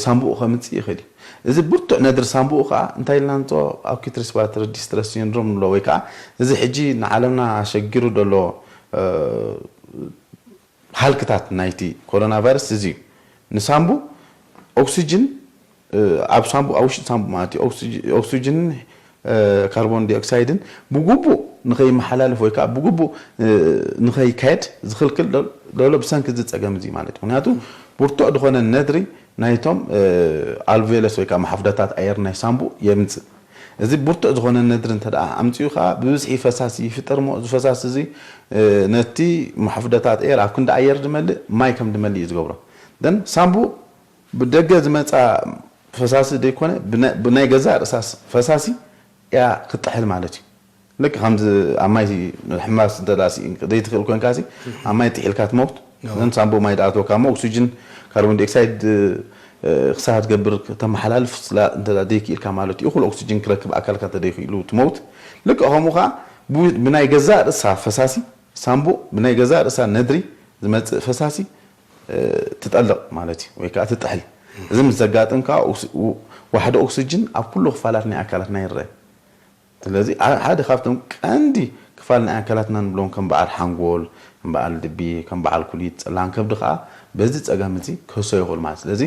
ሳምቡኡ ከምፅእ ይኽእል እዩ። እዚ ብርቱዕ ነድሪ ሳምቡኡ ከዓ እንታይ ኢልና ንፅኦ ኣኪት ሪስፓራቶሪ ዲስትረስ ሲንድሮም ንብሎ ወይ ከዓ እዚ ሕጂ ንዓለምና ኣሸጊሩ ዘሎ ሃልክታት ናይቲ ኮሮና ቫይረስ እዚ እዩ። ንሳምቡ ኦክሲጅን ኣብ ሳምቡ ኣብ ውሽጢ ሳምቡ ማለት እዩ ኦክሲጅንን ካርቦን ዲኦክሳይድን ብግቡእ ንኸይመሓላለፍ ወይ ከዓ ብግቡእ ንኸይካየድ ዝኽልክል ዘሎ ብሰንኪ እዚ ፀገም እዚ ማለት እዩ። ምክንያቱ ብርቱዕ ዝኾነ ነድሪ ናይቶም ኣልቬለስ ወይ ከዓ መሓፍደታት ኣየር ናይ ሳምቡ የምፅእ። እዚ ብርቱዕ ዝኾነ ነድሪ እንተ ደኣ ኣምፂኡ ከዓ ብብዝሒ ፈሳሲ ይፍጠር እሞ እዚ ፈሳሲ እዚ ነቲ መሓፍደታት ኣየር ኣብ ክንዲ ኣየር ዝመልእ ማይ ከም ዝመልእ እዩ ዝገብሮ። ደን ሳምቡ ብደገ ዝመፃ ፈሳሲ ዘይኮነ ብናይ ገዛእ ርእሳ ፈሳሲ እያ ክትጥሕል ማለት እዩ። ልክ ከምዚ ኣብ ማይ ሕማስ እንተ ዘይትኽእል ኮንካ ኣብ ማይ ጥሒልካ ትመውት። እዘን ሳምቡ ማይ ዝኣትወካ እሞ ኦክሲጅን ካርቦን ዲኦክሳይድ ክሳብ ትገብር ከተመሓላልፍ ስላ እንተ ዘይክኢልካ ማለት እዩ። እኹል ኦክሲጅን ክረክብ ኣካልካ እንተ ዘይክኢሉ ትመውት። ልክዕ ከምኡ ከዓ ብናይ ገዛእ ርእሳ ፈሳሲ ሳምቡ ብናይ ገዛእ ርእሳ ነድሪ ዝመፅእ ፈሳሲ ትጠልቕ ማለት እዩ ወይ ከዓ ትጥሕል። እዚ ምስ ዘጋጥም ከዓ ዋሕዲ ኦክሲጅን ኣብ ኩሉ ክፋላት ናይ ኣካላትና ይረአ። ስለዚ ሓደ ካብቶም ቀንዲ ክፋል ናይ ኣካላትና ንብሎም ከም በዓል ሓንጎል፣ ከም በዓል ልቢ፣ ከም በዓል ኩሊት፣ ፀላም ከብዲ ከዓ በዚ ፀገም እዚ ክህሰ ይኽእሉ ማለት። ስለዚ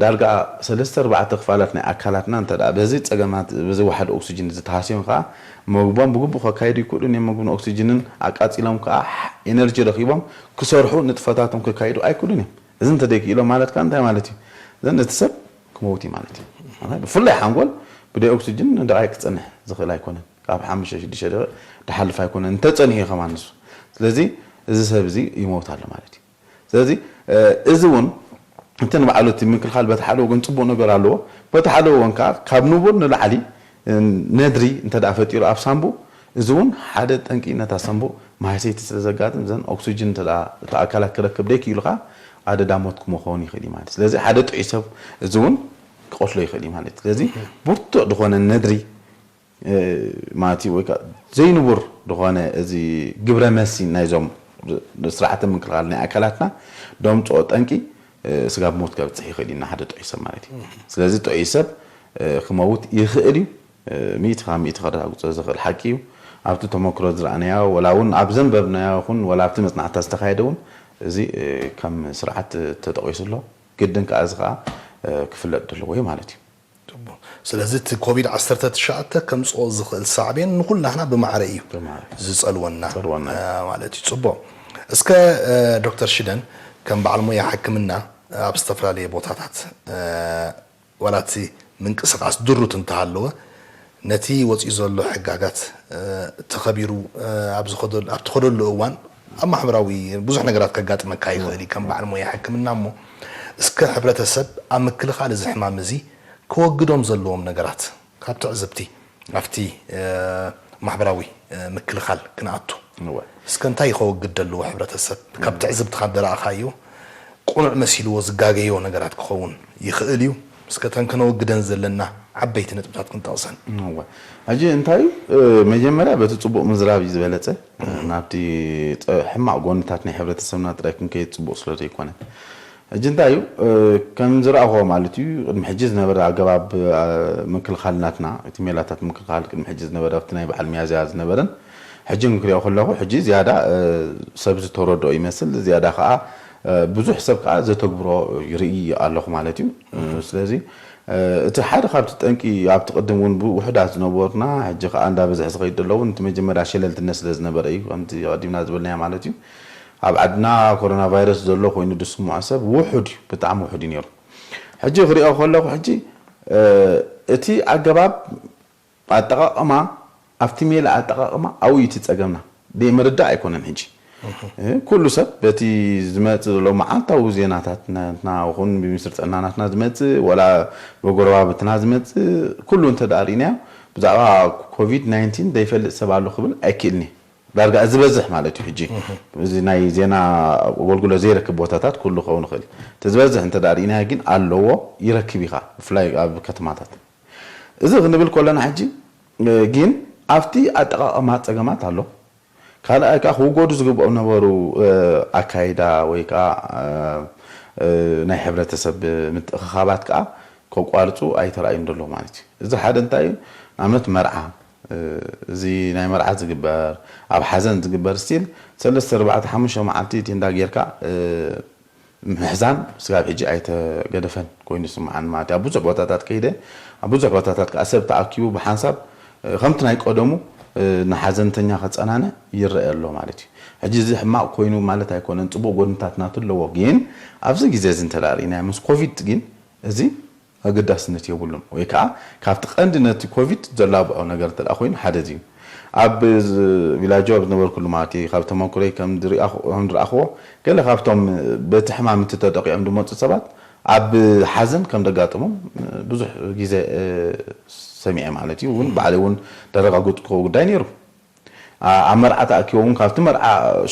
ዳርጋ ሰለስተ ኣርባዕተ ክፋላት ናይ ኣካላትና እንተ በዚ ፀገማት በዚ ዋሕዲ ኦክሲጅን ዝተሃስዮም ከዓ መግቦም ብግቡእ ከካይዱ ይክእሉን እዮም። መግብን ኦክሲጅንን ኣቃፂሎም ከዓ ኤነርጂ ረኪቦም ክሰርሑ ንጥፈታቶም ከካይዱ ኣይክእሉን እዮም። እዚ እንተዘይክኢሎም ማለት ከዓ እንታይ ማለት እዩ? ዘን እቲ ሰብ ክመውት እዩ ማለት እዩ። ብፍላይ ሓንጎል ብደይ ኦክሲጅን ንደቃይቅ ክፀንሕ ዝኽእል ኣይኮነን። ካብ ሓሙሽተ ሽዱሽተ ደቂቕ ድሓልፍ ኣይኮነን እንተፀኒሑ እዩ ከማን ንሱ። ስለዚ እዚ ሰብ እዚ ይመውት ኣሎ ማለት እዩ። ስለዚ እዚ እውን እቲ ንባዕሉ እቲ ምክልኻል በቲ ሓደ ወገን ፅቡቅ ነገር ኣለዎ፣ በቲ ሓደ ወገን ከዓ ካብ ንቡር ንላዕሊ ነድሪ እንተ ደኣ ፈጢሩ ኣብ ሳንቡእ እዚ እውን ሓደ ጠንቂ ነታ ሳንቡእ ማህሰይቲ ስለ ዘጋጥም እዘን ኦክሲጅን እንተ ደኣ እቲ ኣካላት ክረክብ ደይክኢሉ ከዓ ኣደዳ ሞት ክመኸውን ይኽእል እዩ ማለት እዩ። ስለዚ ሓደ ጥዑይ ሰብ እዚ እውን ክቐትሎ ይኽእል እዩ ማለት እዩ። ስለዚ ብርቱዕ ዝኾነ ነድሪ ማለት እዩ ወይ ከዓ ዘይንቡር ዝኾነ እዚ ግብረ መሲ ናይዞም ስርዓተ ምክልኻል ናይ ኣካላትና ደምፅኦ ጠንቂ ስጋብ ሞት ከብፅሕ ይኽእል እዩ ንሓደ ጥዑይ ሰብ ማለት እዩ። ስለዚ ጥዑይ ሰብ ክመውት ይኽእል እዩ። ሚእቲ ካብ ሚእቲ ከረጋግፆ ዝኽእል ሓቂ እዩ። ኣብቲ ተመክሮ ዝረኣናዮ ወላ እውን ኣብ ዘንበብናዮ ይኹን ወላ ኣብቲ መፅናዕትታት ዝተኻየደ እውን እዚ ከም ስርዓት ተጠቒሱ ኣሎ። ግድን ከዓ እዚ ከዓ ክፍለጥ ዘለዎ እዩ ማለት እዩ። ስለዚ እቲ ኮቪድ ዓሰርተ ትሽዓተ ከምፅኦ ዝኽእል ሳዕቤን ንኩላህና ብማዕረ እዩ ዝፀልወና ማለት እዩ። ፅቡቕ። እስከ ዶክተር ሽደን ከም በዓል ሞያ ሕክምና ኣብ ዝተፈላለየ ቦታታት ዋላ እቲ ምንቅስቃስ ድሩት እንተሃለወ ነቲ ወፂኡ ዘሎ ሕጋጋት ተኸቢሩ ኣብ ዝኸደሉ ኣብቲ ኸደሉ እዋን ኣብ ማሕበራዊ ብዙሕ ነገራት ከጋጥመካ ይኽእል እዩ ከም በዓል ሞያ ሕክምና እሞ እስከ ሕብረተሰብ ኣብ ምክልኻል እዚ ሕማም እዚ ከወግዶም ዘለዎም ነገራት ካብ ትዕዝብቲ ኣብቲ ማሕበራዊ ምክልኻል ክንኣቱ እስከ እንታይ ከወግድ ዘለዎ ሕብረተሰብ ካብ ትዕዝብትኻ ደረኣኻዮ ቁኑዕ መሲልዎ ዝጋገዮ ነገራት ክኸውን ይኽእል እዩ። እስከ እተን ከነወግደን ዘለና ዓበይቲ ነጥብታት ክንጠቕሰን። እወ። ሕጂ እንታይ እዩ፣ እ፣ መጀመርያ በቲ ጽቡቕ ምዝራብ እዩ ዝበለጸ። ናብቲ ጸ-፣ ሕማቕ ጎንታት ናይ ሕብረተሰብና ጥራይ ክንከይድ ጽቡቕ ስለ ዘይኮነ። ሕጂ እንታይ እዩ፣ እ፣ ከም ዝረኣኹዎ ማለት እዩ፣ ቅድሚ ሕጂ ዝነበረ ኣገባብ፣ እ፣ ምክልኻል ናትና፣ እቲ ሜላታት ምክልኻል ቅድሚ ሕጂ ዝነበረ ኣብቲ ናይ በዓል ሚያዝያ ዝነበረን ሕጂ ክንሪኦ ከለኹ፣ ሕጂ ዝያዳ፣ እ፣ ሰብ ዝተረድኦ ይመስል፣ ዝያዳ ከኣ፣ እ፣ ብዙሕ ሰብ ከኣ ዘተግብሮ ይርኢ ኣለኹ ማለት እዩ። እ፣ ስለዚ፣ እ፣ እቲ ሓደ ካብቲ ጠንቂ ኣብቲ ቅድም እውን ብ-፣ ውሑዳት ዝነበሩና፣ ሕጂ ከኣ እንዳበዝሐ ዝኸይድ ዘሎ እውን እቲ መጀመርያ ሸለልትነት ስለ ዝነበረ እዩ፣ ከምቲ ቀዲምና ዝበልናዮ ማለት እዩ። ኣብ ዓድና ኮሮና ቫይረስ ዘሎ ኮይኑ ዝስምዖ ሰብ ውሑድ እዩ፣ ብጣዕሚ ውሑድ እዩ ነይሩ። ሕጂ ክሪኦ ከለኹ ሕጂ፣ እ፣ እቲ ኣገባብ ኣጠቓቕማ፣ ኣብቲ ሜላ ኣጠቓቕማ ኣብኡ እዩ እቲ ጸገምና። ዘይምርዳእ ኣይኮነን ሕጂ። እ፣ ኩሉ ሰብ በቲ ዝመጽእ ዘሎ መዓልታዊ ዜናታት ናትና ይኹን ብሚኒስትሪ ጥዕና ናትና ዝመጽእ፣ ወላ ብጎረባብትና ዝመጽእ፣ ኩሉ እንተ ደኣ ርኢናዮ፣ ብዛዕባ ኮቪድ ናይንቲን ዘይፈልጥ ሰብ ኣሎ ክብል ኣይክእልን እየ። ዳርጋ ዝበዝሕ ማለት እዩ ሕጂ። እዚ ናይ ዜና ኣገልግሎት ዘይረክብ ቦታታት ኩሉ ክኸውን ይኽእል እዩ። እቲ ዝበዝሕ እንተ ደኣ ርኢናዮ ግን ኣለዎ፣ ይረክብ ኢኻ፣ ብፍላይ ኣብ ከተማታት። እዚ ክንብል ከለና ሕጂ፣ እ፣ ግን ኣብቲ ኣጠቓቕማ ጸገማት ኣሎ። ካልኣይ ከኣ ክውገዱ ዝግብኦም ነበሩ፣ እ፣ ኣካይዳ ወይ ከኣ፣ እ፣ እ፣ ናይ ሕብረተሰብ ምትእኽኻባት ከኣ ከቋርጹ ኣይተራእዩን ዘለዉ ማለት እዩ። እዚ ሓደ እንታይ እዩ? ንኣብነት መርዓ፣ እ፣ እዚ ናይ መርዓ ዝግበር፣ ኣብ ሓዘን ዝግበር ስቲል ሰለስተ፣ ኣርባዕተ፣ ሓሙሽተ መዓልቲ ቴንዳ ጌርካ፣ እ፣ ምሕዛን ስጋብ ሕጂ ኣይተገደፈን ኮይኑ ይስምዓኒ ማለት እዩ። ኣብ ብዙሕ ቦታታት ከይደ፣ ኣብ ብዙሕ ቦታታት ከኣ ሰብ ተኣኪቡ ብሓንሳብ፣ እ፣ ከምቲ ናይ ቀደሙ፣ እ፣ ንሓዘንተኛ ከጸናንዕ ይረአ ኣሎ ማለት እዩ። ሕጂ እዚ ሕማቕ ኮይኑ ማለት ኣይኮነን፣ ጽቡቕ ጎንታት ናቱ ኣለዎ። ግን ኣብዚ ግዜ እዚ እንተ ደኣ ርኢናዮ ምስ ኮቪድ ግን እዚ ኣገዳስነት የብሉን። ወይ ከኣ ካብቲ ቀንዲ ነቲ ኮቪድ ዘላብዖ ነገር እንተ ደኣ ኮይኑ ሓደ እዚ እዩ። ኣብ ዝ-፣ ቪላጆ ኣብ ዝነበርኩሉ ማለት እዩ፣ ካብ ተመኩሮይ ከም ዝረኣኹ-፣ ከም ዝረኣኹዎ፣ ገለ ካብቶም በቲ ሕማም እቲ ተጠቂዖም ዝመጹ ሰባት ኣብ ሓዘን ከም ዘጋጠሞም ብዙሕ ግዜ፣ እ፣ ሰሚዐ ማለት እዩ። እውን ባዕለይ እውን ዘረጋገጽኩዎ ጉዳይ ነይሩ። ኣ-፣ ኣብ መርዓ ተኣኪቦም እውን ካብቲ መርዓ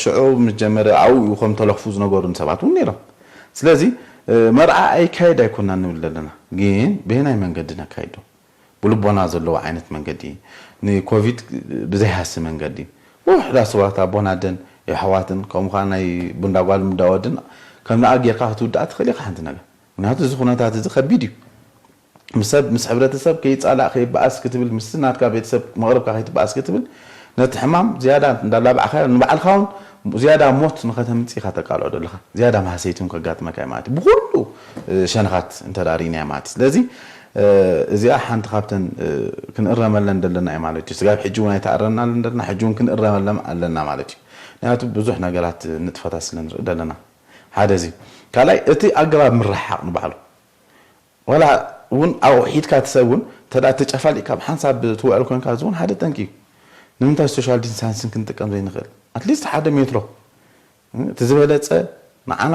ሽዑ ምስ ጀመረ ኣብኡ እዩ ከም ተለኽፉ ዝነገሩን ሰባት እውን ነይሮም። ስለዚ፣ እ፣ መርዓ ኣይካየድ ኣይኮናን ንብል ዘለና፣ ግን በየናይ መንገዲ ነካይዶ? ብልቦና ዘለዎ ዓይነት መንገዲ፣ ንኮቪድ ብዘይሃሲ መንገዲ፣ ውሑዳት ሰባት ኣቦን ኣደን የሕዋትን፣ ከምኡ ኸዓ ናይ ቡንዳ ጓል ምዳ ወድን ከምኣ ጌርካ ክትውድኣ ትኽእል ኢኻ ሓንቲ ነገር። ምክንያቱ እዚ ኩነታት እዚ ከቢድ እዩ። ምስ ሰብ፣ ምስ ሕብረተሰብ ከይጻላእ፣ ከይበኣስ ክትብል፣ ምስቲ ናትካ ቤተሰብ መቕርብካ ከይትበኣስ ክትብል፣ ነቲ ሕማም ዝያዳ እንዳላባዕካዮ፣ ንባዕልኻ እውን ዝያዳ ሞት ንኸተምጽእ ኢኻ ተቃልዖ ዘለኻ። ዝያዳ ማህሰይቲ እውን ከጋጥመካ እዩ ማለት እዩ። ብኹሉ፣ እ፣ ሸነኻት እንተ ደኣ ርኢናዮ ማለት እዩ። ስለዚ፣ እ፣ እዚኣ ሓንቲ ካብተን፣ እ፣ ክንእረመለን ዘለና እዩ ማለት እዩ። ስጋብ ሕጂ እውን ኣይተኣረምናለን ዘለና፣ ሕጂ እውን ክንእረመለን ኣለና ማለት እዩ። ምክንያቱ ብዙሕ ነገራት ንጥፈታት ስለ ንርኢ ዘለና። ሓደ እዚ። ካልኣይ፣ እቲ ኣገባብ ምርሕሓቕ ንባዕሉ። ዋላ እውን ኣብኡ ሒድካ እቲ ሰብ እውን እንተ ደኣ ተጨፋሊቕካ ብሓንሳብ ትውዕል ኮንካ፣ እዚ እውን ሓደ ጠንቂ እዩ። ንምንታይ ሶሻል ዲስታንሲንግ ክንጥቀም ዘይንኽእል? ኣትሊስት ሓደ ሜትሮ። እቲ ዝበለጸ ንዓና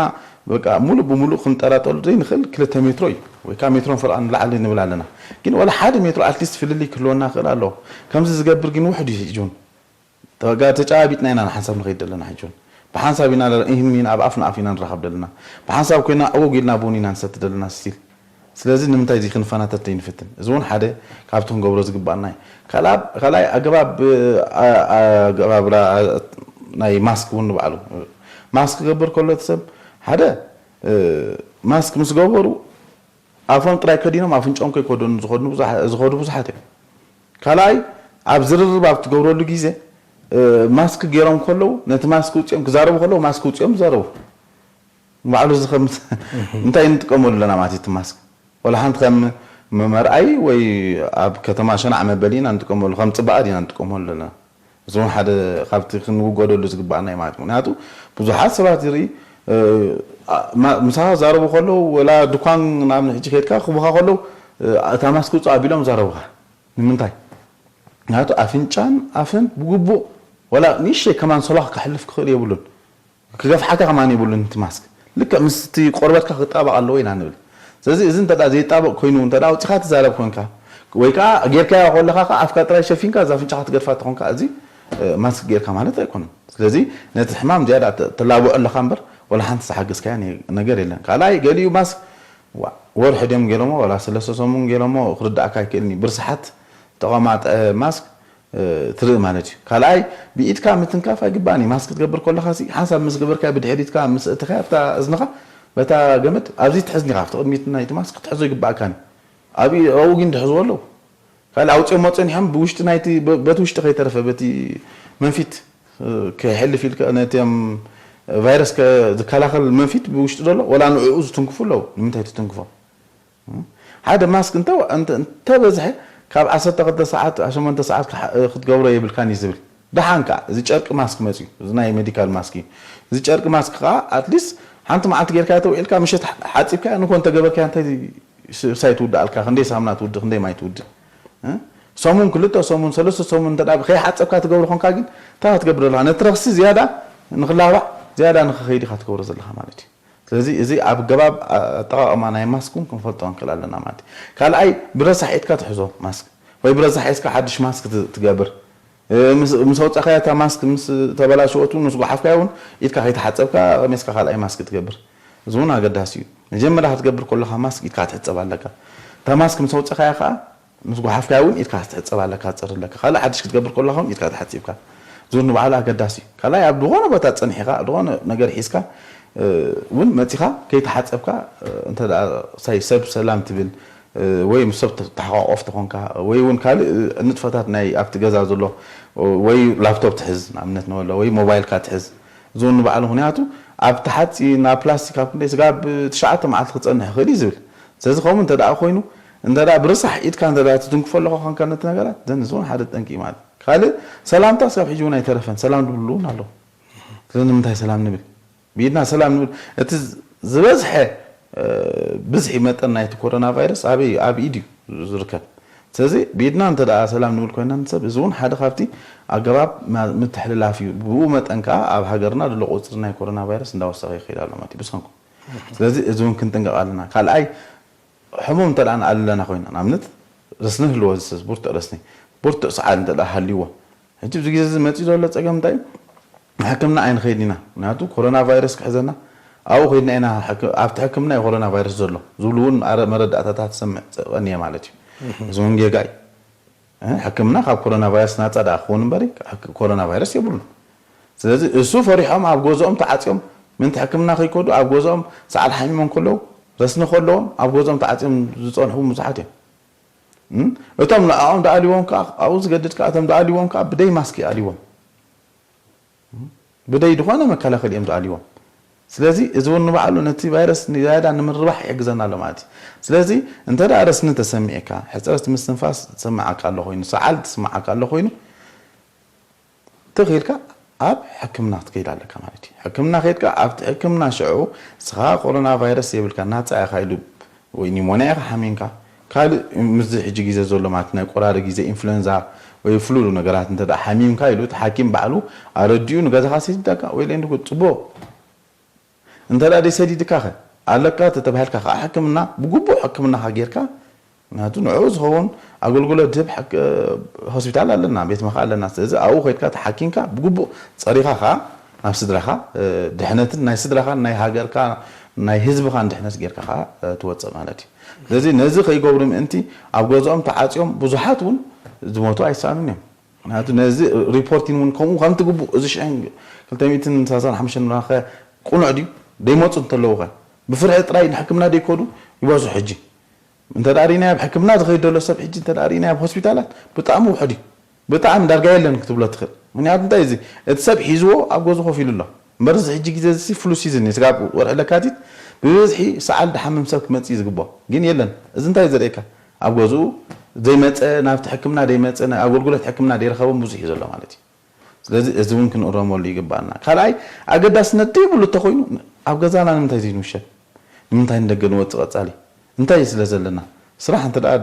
በቃ ሙሉእ ብሙሉእ ክንጠራጠሉ ዘይንኽእል ክልተ ሜትሮ እዩ። ወይ ከዓ ሜትሮን ፈርቓን ንላዕሊ ንብል ኣለና። ግን ዋላ ሓደ ሜትሮ ኣትሊስት ፍልልይ ክህልወና ክእል ኣለዎ። ከምዚ ዝገብር ግን ውሑድ እዩ ሕጂ እውን። ተጋ-፣ ተጨባቢጥና ኢና ንሓንሳብ ንኸይድ ዘለና ሕጂ እውን። ብሓንሳብ ኢና ለ-፣ ኢሂን ሚሂን ኣብ ኣፍ ንኣፍ ኢና ንራኸብ ዘለና። ብሓንሳብ ኮይና ዕውግ ኢልና ቡን ኢና ንሰቲ ዘለና ስቲል። ስለዚ ንምንታይ እዚ ክንፈናተት ዘይንፍትን? እዚ እውን ሓደ ካብቲ ክንገብሮ ዝግባኣና እዩ። ካልኣ-፣ ካልኣይ ኣገባብ፣ ኣ-፣ ኣገባብ ራ-፣ ናይ ማስክ እውን ንባዕሉ። ማስክ ክገብር ከሎ እቲ ሰብ ሓደ፣ እ፣ ማስክ ምስ ገበሩ ኣፎም ጥራይ ከዲኖም ኣፍንጫኦም ከይከደኑ ዝኸድኑ ብዙሓ-፣ ዝኸዱ ብዙሓት እዮም። ካልኣይ ኣብ ዝርርብ ኣብ ትገብረሉ ግዜ፣ እ፣ ማስክ ገይሮም ከለዉ ነቲ ማስክ ውፅኦም ክዛረቡ ከለዉ ማስክ ውፅኦም ይዛረቡ። ንባዕሉ እዚ ከም እንታይ ንጥቀመሉ ኣለና ማለት እዩ እቲ ማስክ? ወላ ሓንቲ ከም መ-፣ መርኣዪ ወይ ኣብ ከተማ ሸናዕ መበሊ ኢና ንጥቀመሉ፣ ከም ፅባቐ ዲና ንጥቀመሉ ኣለና? እዚ እውን ሓደ ካብቲ ክንውገደሉ ዝግባኣና እዩ ማለት እዩ። ምክንያቱ ብዙሓት ሰባት ይርኢ፣ እ፣ ማ-፣ ምሳኻ ዛረቡ ከለዉ ወላ ድኳን ንኣብነት ሕጂ ከይድካ ክቡኻ ከለዉ፣ እ፣ እታ ማስክ ውፅእ ኣቢሎም ዛረቡኻ። ንምንታይ? ምክንያቱ ኣፍንጫን ኣፍን ብግቡእ ወላ ንእሽተይ ከማን ሰሏኽ ከሕልፍ ክኽእል የብሉን። ክገፍሓካ ከማን የብሉን እቲ ማስክ። ልክዕ ምስቲ ቆርበትካ ክጣበቕ ኣለዎ ኢና ንብል። ስለዚ እዚ እንተ ደኣ ዘይጣበቕ ኮይኑ እንተ ደኣ ኣውጺኻ ትዛረብ ኮንካ ወይ ከኣ ጌርካዮ ከለኻ ከኣ ኣፍካ ጥራይ ሸፊንካ እዛ ኣፍንጫኻ ትገድፋ ተኾንካ እዚ፣ እ፣ ማስክ ጌርካ ማለት ኣይኮነን። ስለዚ ነቲ ሕማም ዝያዳ ተ-፣ ተላብዖ ኣለኻ እምበር ወላ ሓንቲ ዝሓገዝካዮ ነ-፣ ነገር የለን። ካልኣይ ገሊኡ ማስክ ዋ፣ ወርሒ ድዮም ገይሮሞ ዋላ ሰለስተ ሰሙን ገይሮሞ ክርዳእካ ኣይክእልን እዩ። ብርሳሓት ተቐማጠ ማስክ ትርኢ ማለት እዩ። ካልኣይ ብኢድካ ምትንካፍ ኣይግባእን እዩ። ማስክ ክትገብር ከለኻ ሲ ሓንሳብ ምስ ገበርካ ብድሕሪትካ ምስ እትኻ ኣብታ እዝንኻ በታ ገመድ ኣብዚ ትሕዝኒ ኢኻ ኣብቲ ቅድሚት ናይቲ ማስክ ክትሕዞ ይግባእካን እዩ። ኣብኡ ግን ድሕዝዎ ኣለዉ። ካልእ ኣውፅኦም መፅኦም ይሓም ብውሽጢ ናይቲ በቲ ውሽጢ ከይተረፈ በቲ መንፊት ክሕልፍ ኢልካ ነቲም ቫይረስ ዝከላኸል መንፊት ብውሽጢ ዘሎ ወላ ንዕኡ ዝትንክፉ ኣለዉ። ንምንታይ ትትንክፎም? ሓደ ማስክ እንተበዝሐ ካብ ዓሰርተ ክልተ ሰዓት ሸሞንተ ሰዓት ክትገብሮ የብልካን እዩ ዝብል። ደሓን ከዓ እዚ ጨርቂ ማስክ መፅዩ እዚ ናይ ሜዲካል ማስክ እዩ። እዚ ጨርቂ ማስክ ከዓ ኣትሊስት ሓንቲ መዓልቲ ጌርካ ተውዒልካ ምሸት ሓፂብካ ንኮ እንተገበርካ እንታይ ሳይ ትውድኣልካ ክንደይ ሳምና ትውድእ ክንደይ ማይ ትውድእ? ሰሙን ክልተ ሰሙን ሰለስተ ሰሙን እንተ ከይሓፀብካ ትገብሮ ኮንካ ግን እንታይ ክትገብር ዘለካ ነቲ ረክሲ ዝያዳ ንክላባዕ ዝያዳ ንክኸይድ ኢካ ትገብሮ ዘለካ ማለት እዩ። ስለዚ እዚ ኣብ ኣገባብ ኣጠቃቅማ ናይ ማስክ እውን ክንፈልጦ ንክእል ኣለና ማለት እዩ። ካልኣይ ብረሳሕ ኢድካ ትሕዞ ማስክ ወይ ብረሳሕ ኢድካ ሓድሽ ማስክ ትገብር ምስ ኣውፃእካያ እታ ማስክ ምስ ተበላሸወት እውን ምስ ጓሓፍካያ እውን ኢድካ ከይተሓፀብካ ቀሚስካ ካልኣይ ማስክ ትገብር። እዚ እውን ኣገዳሲ እዩ። መጀመርያ ክትገብር ከለካ ማስክ ኢድካ ክትሕፀብ ኣለካ። እታ ማስክ ምስ ኣውፃእካያ ከዓ ምስ ጓሓፍካያ እውን ኢድካ ክትሕፀብ ኣለካ፣ ክትፀሪ ኣለካ። ካልእ ሓድሽ ክትገብር ከለካ እውን ኢድካ ተሓፂብካ። እዚ እውን ንባዕሉ ኣገዳሲ እዩ። ካልኣይ ኣብ ዝኾነ ቦታ ፀኒሕካ ዝኾነ ነገር ሒዝካ እውን መፂኻ ከይተሓፀብካ እንተ ሳይ ሰብ ሰላም ትብል ወይ ምስ ሰብ ተሓቋቆፍ ተኾንካ ወይ እውን ካልእ ንጥፈታት ናይ ኣብቲ ገዛ ዘሎ ወይ ላፕቶፕ ትሕዝ ንኣብነት ንበሎ ወይ ሞባይልካ ትሕዝ። እዚ እውን ንባዕሉ ምክንያቱ ኣብ ተሓፂ ናብ ፕላስቲክ ኣብ ክንደይ ስጋብ ትሽዓተ መዓልቲ ክፀንሕ ይኽእል እዩ ዝብል። ስለዚ ከምኡ እንተ ደኣ ኮይኑ እንተ ደኣ ብርሳሕ ኢድካ እንተ ደኣ ትትንክፎ ኣለኻ ኮንካ ነቲ ነገራት ዘን እዚ እውን ሓደ ጠንቂ እዩ ማለት እዩ። ካልእ ሰላምታ ስጋብ ሕጂ እውን ኣይተረፈን። ሰላም ድብሉ እውን ኣለዉ። ስለዚ ንምንታይ ሰላም ንብል? ብኢድና ሰላም ንብል። እቲ ዝበዝሐ ብዝሒ መጠን ናይቲ ኮሮና ቫይረስ ኣበይ ኣብ ኢድ እዩ ዝርከብ። ስለዚ ብኢድና እንተ ደኣ ሰላም ንብል ኮይና ንሰብ እዚ እውን ሓደ ካብቲ ኣገባብ ምትሕልላፍ እዩ። ብኡ መጠን ከዓ ኣብ ሃገርና ዘሎ ቁፅሪ ናይ ኮሮና ቫይረስ እንዳወሰኸ ይኸይድ ኣሎ ማለት እዩ ብሰንኩ። ስለዚ እዚ እውን ክንጥንቀቕ ኣለና። ካልኣይ ሕሙም እንተ ደኣ ንኣልለና ኮይና ንኣብነት ረስኒ ህልዎ ዝሰዝ ብርቱዕ ረስኒ ብርቱዕ ሰዓል እንተ ደኣ ሃልይዎ ሕጂ ኣብዚ ግዜ እዚ መፂኡ ዘሎ ፀገም እንታይ እዩ? ንሕክምና ኣይንኸይድ ኢና ምክንያቱ ኮሮና ቫይረስ ክሕዘና ኣብኡ ከይድና ኢና ኣብቲ ሕክምና እዩ ኮሮና ቫይረስ ዘሎ ዝብሉ እውን መረዳእታታት ሰምዕ ፀቀን እየ ማለት እዩ። እዚ እውን ጌጋ እዩ። ሕክምና ካብ ኮሮና ቫይረስ ናፃ ደኣ ክኸውን እምበሪ ኮሮና ቫይረስ የብሉን። ስለዚ እሱ ፈሪሖም ኣብ ገዝኦም ተዓፅዮም ምንቲ ሕክምና ከይከዱ ኣብ ገዝኦም ሰዓል ሓሚሞም ከለዉ ረስኒ ከለዎም ኣብ ገዝኦም ተዓፅዮም ዝፀንሑ ብዙሓት እዮም። እቶም ንዕኦም ደኣልዎም ከዓ ኣብኡ ዝገድድ ከዓ እቶም ደኣልዎም ከዓ ብደይ ማስክ ይኣልዎም። ብደይ ዝኾነ መከላኸሊ እዮም ዝኣልዎም። ስለዚ እዚ እውን ንባዕሉ ነቲ ቫይረስ ንዝያዳ ንምርባሕ ይሕግዘና ኣሎ ማለት እዩ። ስለዚ እንተ ደኣ ረስኒ ተሰሚዕካ፣ ሕፅረት ምስትንፋስ ዝስምዓካ ኣሎ ኮይኑ፣ ሰዓል ዝስምዓካ ኣሎ ኮይኑ፣ ትኽ ኢልካ ኣብ ሕክምና ክትከይድ ኣለካ ማለት እዩ። ሕክምና ከይድካ ኣብቲ ሕክምና ሽዑ ንስኻ ኮሮና ቫይረስ የብልካ ናፃ ኢኻ ኢሉ ወይ ኒሞንያ ኢኻ ሓሚምካ ካልእ ምስዚ ሕጂ ግዜ ዘሎ ማለት ናይ ቆራሪ ግዜ ኢንፍሉዌንዛ ወይ ፍሉ ነገራት እንተ ሓሚምካ ኢሉ እቲ ሓኪም ባዕሉ ኣረዲኡ ንገዛኻ ሰዲዳካ ወይ ለንድኩ ፅቡቕ እንተ ደኣ ደይሰዲድካ ኸ ኣለካ ተተባሂልካ ከዓ ሕክምና ብግቡእ ሕክምናኻ ጌርካ ምክንያቱ ንዕኡ ዝኸውን ኣገልግሎት ዝህብ ሆስፒታል ኣለና ቤት ምኽሪ ኣለና ስለዚ ኣብኡ ከድካ ተሓኪምካ ብግቡእ ፀሪኻ ከዓ ናብ ስድራኻ ድሕነትን ናይ ስድራኻን ናይ ሃገርካ ናይ ህዝብኻን ድሕነት ጌርካ ከዓ ትወፅእ ማለት እዩ ስለዚ ነዚ ከይገብሩ ምእንቲ ኣብ ገዝኦም ተዓፅዮም ብዙሓት እውን ዝሞቱ ኣይሰኣኑን እዮም ምክንያቱ ነዚ ሪፖርቲን እውን ከምኡ ከምቲ ግቡእ እዚ ሽሕን ክልተ ሚእትን ሰላሳን ሓሙሽተን ምራኸ ቁኑዕ ድዩ ደይመፁ እንተለዉ ኸ ብፍርሒ ጥራይ ንሕክምና ደይከዱ ይበዝሑ ሕጂ እንተ ደኣ ርኢናዮ ኣብ ሕክምና ዝኸይድ ዘሎ ሰብ ሕጂ እንተ ደኣ ርኢናዮ ኣብ ሆስፒታላት ብጣዕሚ ውሑድ እዩ ብጣዕሚ ዳርጋ የለን ክትብሎ ትኽእል ምክንያቱ እንታይ እዚ እቲ ሰብ ሒዝዎ ኣብ ገዝኡ ኮፍ ኢሉ ኣሎ እምበር እዚ ሕጂ ግዜ እዚ ፍሉ ሲዝን እዩ ስጋብ ወርሒ ለካቲት ብብዝሒ ሰዓል ድሓምም ሰብ ክመፅእ እዩ ዝግብኦ ግን የለን እዚ እንታይ እዩ ዘርእየካ ኣብ ገዝኡ ዘይመፀ ናብቲ ሕክምና ዘይመፀ ኣገልግሎት ሕክምና ዘይረኸቦም ብዙሕ እዩ ዘሎ ማለት እዩ ስለዚ እዚ እውን ክንእረመሉ ይግባኣና ካልኣይ ኣገዳስነት ዘይብሉ እንተኮይኑ ኣብ ገዛና ንምንታይ ዘይንውሸብ ንምንታይ ንደገ ንወፅእ ቀፃሊ እንታይ እዩ ስለ ዘለና ስራሕ እንተ ደኣ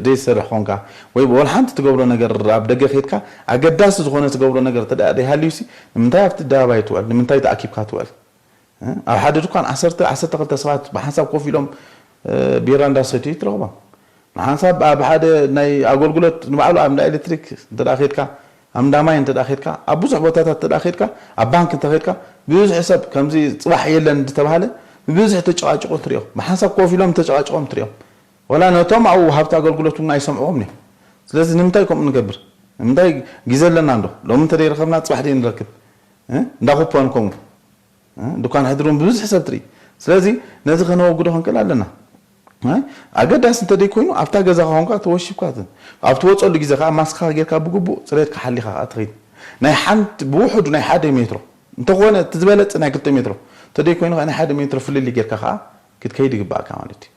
ደይሰርሕ ኮንካ ወይ ወላ ሓንቲ ትገብሮ ነገር ኣብ ደገ ከይድካ ኣገዳሲ ዝኾነ ትገብሮ ነገር እንተ ደኣ ደይሃልዩሲ ንምንታይ ኣብቲ ኣደባባይ ትውዕል ንምንታይ ተኣኪብካ ትውዕል ኣብ ሓደ ድኳን ዓሰርተ ዓሰርተ ክልተ ሰባት ብሓንሳብ ኮፍ ኢሎም ቢራ እንዳሰትዩ ትረኽቦም ንሓንሳብ ኣብ ሓደ ናይ ኣገልግሎት ንባዕሉ ኣብ እንዳ ኤሌክትሪክ እንተ ደኣ ከድካ ኣብ እንዳ ማይ እንተ ደኣ ከድካ ኣብ ብዙሕ ቦታታት እንተ ደኣ ከድካ ኣብ ባንክ እንተ ከድካ ብብዝሒ ሰብ ከምዚ ፅባሕ የለን ዝተባህለ ብብዝሒ ተጨቓጭቆ ትሪኦም፣ ብሓንሳብ ኮፍ ኢሎም ተጨቓጭቆም ትሪኦም። ወላ ነቶም ኣብኡ ወሃብቲ ኣገልግሎት እውን ኣይሰምዕዎም እዮም። ስለዚ ንምንታይ ከምኡ ንገብር? ንምንታይ ግዜ ኣለና እንዶ? ሎሚ እንተደይረኸብና ጽባሕ ደይ ንረክብ? እ? እንዳ ኩፖን ከምኡ። እ? ድኳን ሕድሪ እውን ብብዝሒ ሰብ ትርኢ። ስለዚ ነዚ ከነወግዶ ክንክእል ኣለና። ኣይ፣ ኣገዳሲ እንተደይ ኮይኑ ኣብታ ገዛኻ ኮንካ ተወሺብካ ት-፣ ኣብ ትወፀሉ ግዜ ከዓ ማስክኻ ጌርካ ብግቡእ ፅሬትካ ሓሊኻ ከዓ ትኸይድ። ናይ ሓንቲ ብውሕዱ ናይ ሓደ ሜትሮ እንተኾነ እቲ ዝበለፀ ናይ ክልተ ሜትሮ እንተደይ ኮይኑ ከዓ ናይ ሓደ ሜትሮ ፍልልይ ጌርካ ከዓ ክትከይድ ይግባእካ ማለት እዩ።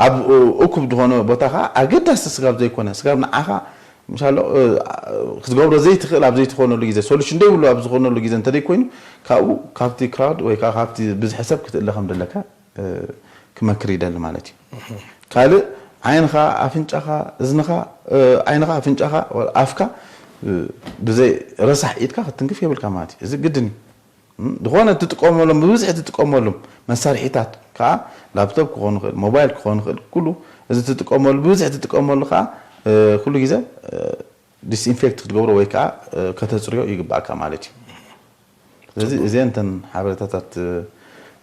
ኣብ እ-፣ እኩብ ዝኾነ ቦታ ከዓ ኣገዳሲ ስጋብ ዘይኮነ፣ ስጋብ ንዓኻ ምሻሎ እ፣ ክትገብሮ ዘይትኽእል ኣብ ዘይትኾነሉ ግዜ፣ ሶሉሽን ዘይብሉ ኣብ ዝኾነሉ ግዜ እንተደይ ኮይኑ ካብኡ ካብቲ ክራውድ ወይ ከዓ ካብቲ ብዝሒ ሰብ ክትእለ ከም ዘለካ እ፣ ክመክር ይደሊ ማለት እዩ። ካልእ ዓይንኻ፣ ኣፍንጫኻ፣ እዝንኻ፣ እ፣ ዓይንኻ፣ ኣፍንጫኻ፣ ኣፍካ እ፣ ብዘይ ረሳሕ ኢድካ ክትትንክፍ የብልካ ማለት እዩ። እዚ ግድን እዩ። እም፣ ዝኾነ እትጥቀመሎም፣ ብብዝሒ እትጥቀመሎም መሳርሒታት ከዓ ላፕቶፕ ክኾን ይኽእል፣ ሞባይል ክኾን ይኽእል፣ ኩሉ እዚ እትጥቀመሉ፣ ብብዝሒ እትጥቀመሉ ከዓ እ፣ ኩሉ ግዜ እ፣ ዲስኢንፌክት ክትገብሮ ወይ ከዓ እ፣ ከተፅርዮ ይግባእካ ማለት እዩ። ስለዚ እዚአን እተን ሓበሬታታት እ፣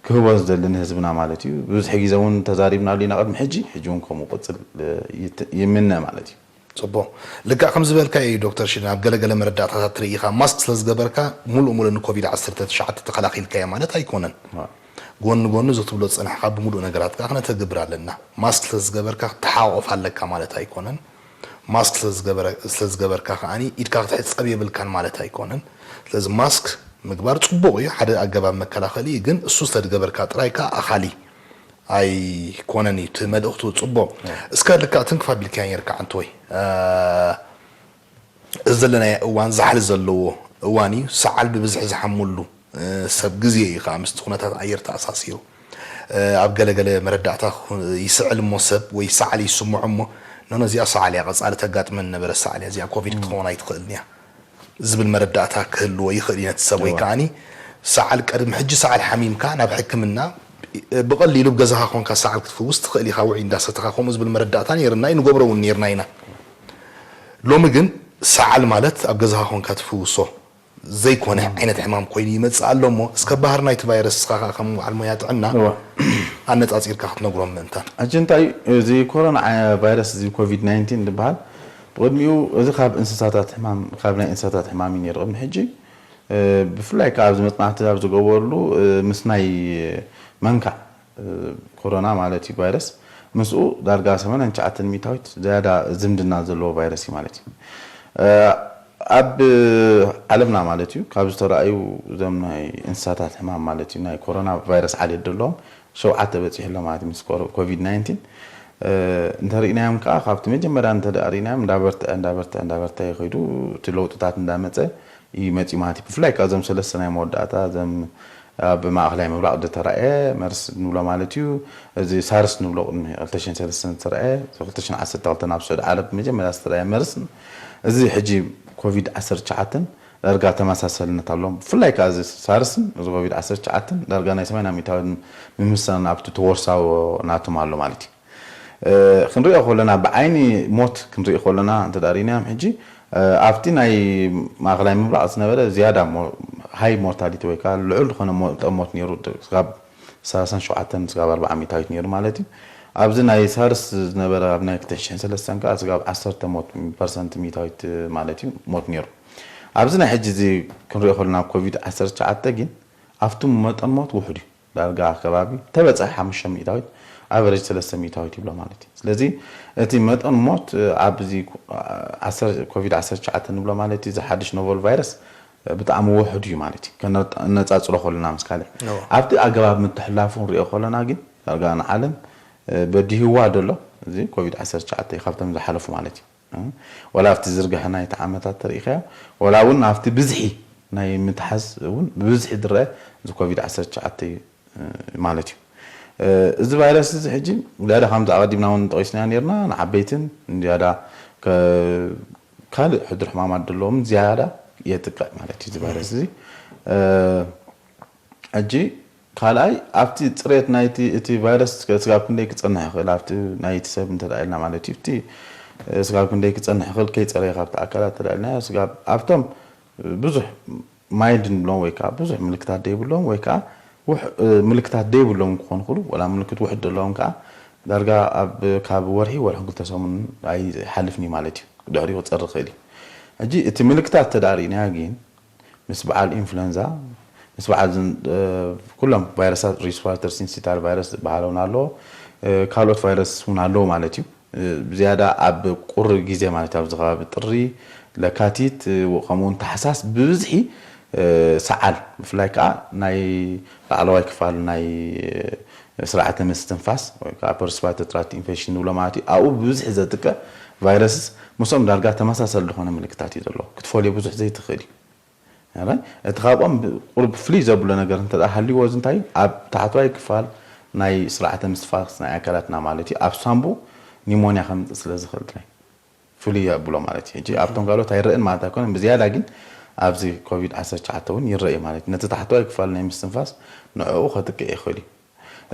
ክህቦ ዝደሊ ንህዝብና ማለት እዩ። ብዙሕ ግዜ እውን ተዛሪብናሉ ኢና ቅድሚ ሕጂ፣ ሕጂ እውን ከምኡ ቅፅል እ፣ ይት-፣ ይምነ ማለት እዩ። ፅቡቅ። ልክዕ ከም ዝበልካዮ እዩ ዶክተር ሽደን፣ ኣብ ገለገለ መረዳእታታት ትርኢ ኢኻ፣ ማስክ ስለ ዝገበርካ ሙሉእ ሙሉእ ንኮቪድ ዓሰርተ ትሽዓተ ተኸላኺልካዮ ማለት ኣይኮነን። ዋ። ጎኒ ጎኒ እዚ ክትብሎ ዝጸናሕካ ብምሉእ ነገራት ከኣ ክነተግብር ኣለና። ማስክ ስለ ዝገበርካ ክትተሓቋቖፍ ኣለካ ማለት ኣይኮነን። ማስክ ስለ ዝገበረ-፣ ስለ ዝገበርካ ከኣኒ ኢድካ ክትሕጸብ የብልካን ማለት ኣይኮነን። ስለዚ ማስክ ምግባር ጽቡቕ እዩ፣ ሓደ ኣገባብ መከላኸሊ እዩ፣ ግን እሱ ስለ ዝገበርካ ጥራይ ከኣ ኣኻሊ ኣይኮነን እዩ እቲ መልእኽቱ። ጽቡቕ። እስከ ልክዕ ትንክፍ ኣቢልካያ ነይርካ ዓንተወይ። እ፣ እዚ ዘለናዮ እዋን ዛሕሊ ዘለዎ እዋን እዩ። ሰዓል ብብዝሒ ዝሓመሉ፣ እ፣ ሰብ ግዜ እዩ ከኣ ምስቲ ኩነታት ኣየር ተኣሳሲሩ። እ፣ ኣብ ገለገለ መረዳእታ ክኹ-፣ ይስዕል እሞ ሰብ ወይ ሰዓል ይስምዖ እሞ፣ ኖ፣ ነዚኣ ሰዓል እያ፣ ቀጻሊ ተጋጥመኒ ነበረት ሰዓል እያ፣ እዚኣ ኮቪድ ክትኸውን ኣይትኽእልን እያ ዝብል መረዳእታ ክህልዎ ይኽእል እዩ ነቲ ሰብ። ወይ እዋ። ከኣኒ ሰዓል ቀድሚ ሕጂ ሰዓል ሓሚምካ ናብ ሕክምና ብቐሊሉ ብገዛኻ ኮንካ ሰዓል ክትፍውስ ትኽእል ኢኻ፣ ውዑይ እንዳሰተኻ ከምኡ ዝብል መረዳእታ ነይርና እዩ፣ ንገብሮ እውን ነይርና ኢና። ሎሚ ግን ሰዓል ማለት ኣብ ገዛኻ ኮንካ ትፍውሶ ዘይኮነ ዓይነት ሕማም ኮይኑ ይመጽእ ኣሎ እሞ፣ እስከ ባህር ናይቲ ቫይረስ እስኻ ከኣ ከም በዓል ሞያ ጥዕና እዋ። ኣነጻጺርካ ክትነግሮም ምእንታን። ሕጂ እንታይ እዩ፣ እዚ ኮሮና ዓይ-፣ ቫይረስ እዚ ኮቪድ ናይንቲን ዝበሃል፣ ብቕድሚኡ እዚ ካብ እንስሳታት ሕማም፣ ካብ ናይ እንስሳታት ሕማም እዩ ነይሩ። ቅድሚ ሕጂ፣ እ፣ ብፍላይ ከኣ ኣብዚ መጽናዕቲ ኣብ ዝገበርሉ፣ እ፣ ምስ ናይ መንካዕ እ፣ ኮሮና ማለት እዩ ቫይረስ፣ ምስኡ ዳርጋ ሰማንያን ትሽዓተን ሚእታዊት ዝያዳ ዝምድና ዘለዎ ቫይረስ እዩ ማለት እዩ። እ፣ ኣብ ዓለምና ማለት እዩ፣ ካብ ዝተራእዩ እዞም ናይ እንስሳታት ሕማም ማለት እዩ፣ ናይ ኮሮና ቫይረስ ዓሌት ዘለዎም ሸውዓተ በጺሑ ኣሎ ማለት እዩ፣ ምስ ኮሮ-፣ ኮቪድ ናይንቲን። እ፣ እንተሪእናዮም ከኣ፣ ካብቲ መጀመርያ እንተ ደኣ ሪእናዮም፣ እንዳበርትዐ፣ እንዳበርትዐ፣ እንዳበርትዐ ይኸይዱ፣ እቲ ለውጥታት እንዳመጸ እዩ መጺኡ ማለት እዩ። ብፍላይ ከኣ እዞም ሰለስተ ናይ መወዳእታ፣ እዞም ኣብ ማእኸላይ ምብራቕ ዝተራእየ መርስ ንብሎ ማለት እዩ። እዚ ሳርስ ንብሎ ቅድሚ ክልተ ሽሕን ሰለስተን ዝተራእየ፣ ክልተ ሽሕን ዓሰርተ ክልተን ኣብ ስዑዲ ዓረብ መጀመርያ ዝተራእየ መርስን፣ እዚ ሕጂ ኮቪድ ዓሰርተ ትሽዓተን ዳርጋ ተመሳሳልነት ኣለዎም። ብፍላይ ከኣ እዚ ሳርስን እዚ ኮቪድ ዓሰርተ ትሽዓተን ዳርጋ ናይ ሰማንያ ሚእታዊት ምምስሳል ናብቲ ተወርሳዎ ናቶም ኣሎ ማለት እዩ። እ፣ ክንሪኦ ከለና፣ ብዓይኒ ሞት ክንሪኦ ከለና እንተ ደኣ ርኢናዮም ሕጂ፣ እ፣ ኣብቲ ናይ ማእኸላይ ምብራቕ ዝነበረ ዝያዳ ሞ-፣ ሃይ ሞርታሊቲ ወይ ከኣ ልዑል ዝኾነ ሞ-፣ መጠን ሞት ነይሩ፣ ክሳብ ሰላሳን ሸውዓተን ስጋብ ኣርብዓ ሚእታዊት ነይሩ ማለት እዩ። ኣብዚ ናይ ሳርስ ዝነበረ ኣብ ናይ ክልተ ሽሕን ሰለስተን ከኣ ስጋብ ዓሰርተ ሞት፣ ፐርሰንት ሚእታዊት ማለት እዩ፣ ሞት ነይሩ። ኣብዚ ናይ ሕጂ እዚ ክንሪኦ ከለና ኮቪድ ዓሰርተ ትሽዓተ ግን ኣብቲ መጠን ሞት ውሑድ እዩ። ዳርጋ ከባቢ ተበጻሒ ሓሙሽተ ሚእታዊት፣ ኣቨሬጅ ሰለስተ ሚእታዊት ይብሎ ማለት እዩ። ስለዚ እቲ መጠን ሞት፣ እ፣ ኣብዚ ኮ-፣ እ፣ ዓሰርተ፣ ኮቪድ ዓሰርተ ትሽዓተ ንብሎ ማለት እዩ፣ እዚ ሓድሽ ኖቨል ቫይረስ፣ እ፣ ብጣዕሚ ውሑድ እዩ ማለት እዩ። ከነጻጽሮ ከለና ምስ ካልእ። እዎ። ኣብቲ ኣገባብ ምትሕላፉ ንሪኦ ከለና ግን ዳርጋ ንዓለም፣ እ፣ በዲህዋ ዘሎ እዚ ኮቪድ ዓሰርተ ትሽዓተ እዩ ካብቶም ዝሓለፉ ማለት እዩ። እ፣ ወላ ኣብቲ ዝርግሐ ናይቲ ዓመታት ተሪኢኻዮ፣ ወላ እውን ኣብቲ ብዝሒ ናይ ምትሓዝ እውን ብብዝሒ ዝረአ እዚ ኮቪድ ዓሰርተ ትሽዓተ እዩ፣ እ፣ ማለት እዩ። እ፣ እዚ ቫይረስ እዚ ሕጂ ዝያዳ ከምዚ ኣቐዲምና እውን ጠቒስናዮ ነይርና፣ ንዓበይትን ዝያዳ ከ-፣ ካልእ ሕዱር ሕማማት ዘለዎም ዝያዳ የጥቅዕ ማለት እዩ እዚ ቫይረስ እዚ። እ፣ ሕጂ ካልኣይ፣ ኣብቲ ጽሬት ናይቲ፣ እቲ ቫይረስ ስጋብ ክንደይ ክጸንሕ ይኽእል፣ ኣብቲ ናይቲ ሰብ እንተ ደኣ ኢልና ማለት እዩ። እቲ ስጋብ ክንደይ ክጸንሕ ይኽእል ከይጸረየ ካብቲ ኣካላት እንተ ደኣ ኢልናዮ፣ ስጋብ ኣብቶም ብዙሕ ማይልድ ንብሎም ወይ ከኣ ብዙሕ ምልክታት ዘይብሎም ወይ ከኣ ምልክታት ደይብሎም ክኾኑ ክሉ ወላ ምልክት ውሕድ ዘለዎም ከዓ ዳርጋ ኣብ ካብ ወርሒ ወርሒ ክልተ ሰሙን ኣይሓልፍኒ ማለት እዩ። ድሕሪኡ ክፀሪ ክእል እዩ። ሕጂ እቲ ምልክታት ተዳሪእናዮ ግን ምስ በዓል ኢንፍሉንዛ ምስ በዓል ኩሎም ቫይረሳት ሪስፓራተር ሲንሲታል ቫይረስ ዝበሃለውን ኣለዎ። ካልኦት ቫይረስ እውን ኣለዎ ማለት እዩ። ብዝያዳ ኣብ ቁሪ ግዜ ማለት ኣብ ከባቢ ጥሪ ለካቲት ከምኡውን ታሕሳስ ብብዝሒ ሰዓል ብፍላይ ከዓ ናይ ላዕለዋይ ክፋል ናይ ስርዓተ ምስትንፋስ ወይ ከዓ ፐርስፓተ ትራክት ኢንፌክሽን ንብሎ ማለት እዩ። ኣብኡ ብብዝሒ ዘጥቅዕ ቫይረስስ ምስኦም ዳርጋ ተመሳሰል ዝኾነ ምልክታት እዩ ዘለዎ ክትፈልዮ ብዙሕ ዘይትኽእል እዩ። እቲ ካብኦም ቁሩብ ፍልይ ዘብሎ ነገር እንተ ሃልይዎ እዚ እንታይ ኣብ ታሕተዋይ ክፋል ናይ ስርዓተ ምስትንፋስ ናይ ኣካላትና ማለት እዩ ኣብ ሳምቡ ኒሞንያ ከምፅእ ስለ ዝኽእል ጥራይ ፍሉይ የብሎ ማለት እዩ። ሕጂ ኣብቶም ካልኦት ኣይረእን ማለት ኣይኮነን፣ ብዝያዳ ግን ኣብዚ ኮቪድ ዓሰርተ ትሽዓተ እውን ይረእ እዩ ማለት እዩ። ነቲ ታሕተዋይ ክፋል ናይ ምስትንፋስ ንዕኡ ከጥቅዕ ይኽእል እዩ።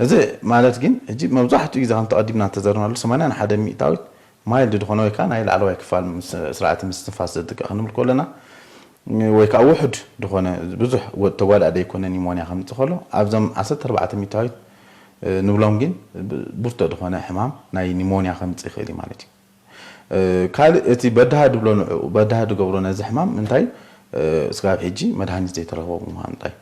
እዚ ማለት ግን ሕጂ መብዛሕትኡ ግዜ ከም ተቐዲምና እንተዘርናሉ ሰማንያ ሓደ ሚእታዊት ማይልድ ዝኾነ ወይ ከዓ ናይ ላዕለዋይ ክፋል ስርዓተ ምስትንፋስ ዘጥቅዕ ክንብል ከለና ወይ ከዓ ውሑድ ዝኾነ ብዙሕ ተጓዳእ ዘይኮነ ኒሞንያ ከምፅእ ከሎ ኣብዞም ዓሰርተ ኣርባዕተ ሚእታዊት ንብሎም ግን ብርቱዕ ዝኾነ ሕማም ናይ ኒሞንያ ከምፅእ ይኽእል እዩ ማለት እዩ። ካልእ እቲ በድሃ ድብሎ ንዕኡ በድሃ ድገብሮ ነዚ ሕማም እንታይ ስጋብ ሕጂ መድሃኒት ዘይተረኽቦ ብምዃኑ እንታይ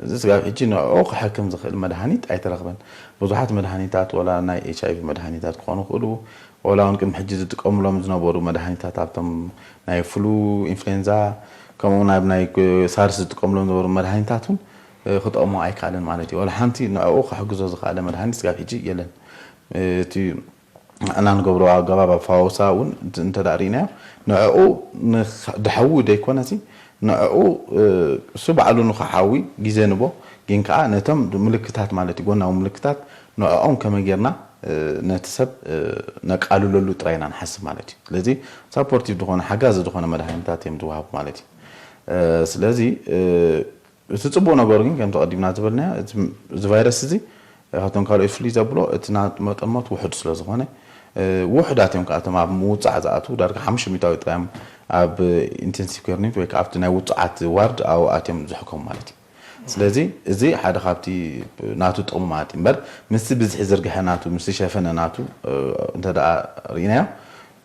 እዚ ስጋብ ሕጂ ንዕኡ ክሕክም ዝኽእል መድሃኒት ኣይተረኽበን። ብዙሓት መድሃኒታት ወላ ናይ ኤች ኣይ ቪ መድሃኒታት ክኾኑ ይኽእሉ ወላ እውን ቅድሚ ሕጂ ዝጥቀምሎም ዝነበሩ መድሃኒታት ኣብቶም ናይ ፍሉ ኢንፍሉዌንዛ ከምኡ ናብ ናይ ሳርስ ዝጥቀምሎም ዝነበሩ መድሃኒታት እውን ክጠቕሞ ኣይከኣለን ማለት እዩ። ወላ ሓንቲ ንዕኡ ክሕግዞ ዝኽኣለ መድሃኒት ስጋብ ሕጂ የለን። እቲ ንሕና ንገብሮ ኣገባብ ኣፈዋውሳ እውን እንተ ደኣ ርኢናዮ ንዕኡ ድሓዊ ደይኮነሲ ንዕኡ እሱ ባዕሉ ንኽሓዊ ግዜ ንቦ ግን ከዓ ነቶም ምልክታት ማለት እዩ ጎናዊ ምልክታት ንዕኦም ከመይ ጌርና ነቲ ሰብ ነቃልለሉ ጥራይ ኢና ንሓስብ ማለት እዩ። ስለዚ ሳፖርቲቭ ዝኾነ ሓጋዚ ዝኾነ መድሃኒታት እዮም ዝወሃቡ ማለት እዩ። ስለዚ እቲ ጽቡቕ ነገሩ ግን ከምቲ ቀዲምና ዝበልናዮ እዚ ቫይረስ እዚ ካብቶም ካልኦት ፍልይ ዘብሎ እቲ ናቱ መጠሞት ውሑድ ስለ ዝኾነ ውሑዳት እዮም ከኣቶም ኣብ ምውጻዕ ዝኣትዉ ዳርጋ ሓሙሽተ ሚእታዊ ጥራዮም ኣብ ኢንቴንሲቭ ኬር ዩኒት ወይ ከዓ ኣብቲ ናይ ውጹዓት ዋርድ ኣብኡ ኣትዮም ዝሕከሙ ማለት እዩ። ስለዚ እዚ ሓደ ካብቲ ናቱ ጥቕሚ ማለት እዩ እምበር ምስቲ ብዝሒ ዝርግሐ ናቱ ምስቲ ሸፈነ ናቱ እንተ ደኣ ርኢናዮ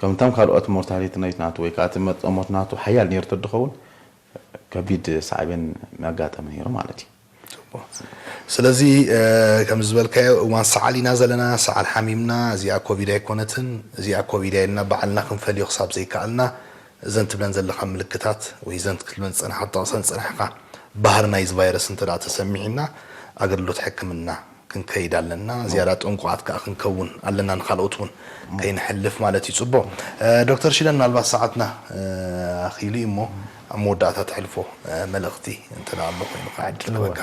ከምቶም ካልኦት ሞርታሊቲ ሬት ናቱ ወይ ከዓ እቲ መጠሞት ናቱ ሓያል ነይሩ ተድኸውን ከቢድ ሳዕቤን መጋጠመ ነይሩ ማለት እዩ። ስለዚ ከም ዝበልካዮ እዋን ሰዓል ኢና ዘለና፣ ሰዓል ሓሚምና፣ እዚኣ ኮቪድ ኣይኮነትን፣ እዚኣ ኮቪድ እያ ኢልና ባዕልና ክንፈልዮ ክሳብ ዘይከኣልና እዘን ትብለን ዘለኻ ምልክታት ወይ እዘን ክትብለን ዝፀናሓ ጠቕሰን ዝፀናሕካ ባህሪ ናይዚ ቫይረስ እንተ ተሰሚዕና ኣገልግሎት ሕክምና ክንከይድ ኣለና። ዝያዳ ጥንቁቓት ከዓ ክንከውን ኣለና፣ ንኻልኦት እውን ከይንሕልፍ ማለት እዩ። ፅቡቕ ዶክተር ሽደን፣ ምናልባት ሰዓትና ኣኺሉ እዩ እሞ ኣብ መወዳእታ ተሕልፎ መልእኽቲ እንተ ኣሎ ኮይኑ ከዓ ዕድል ክበካ።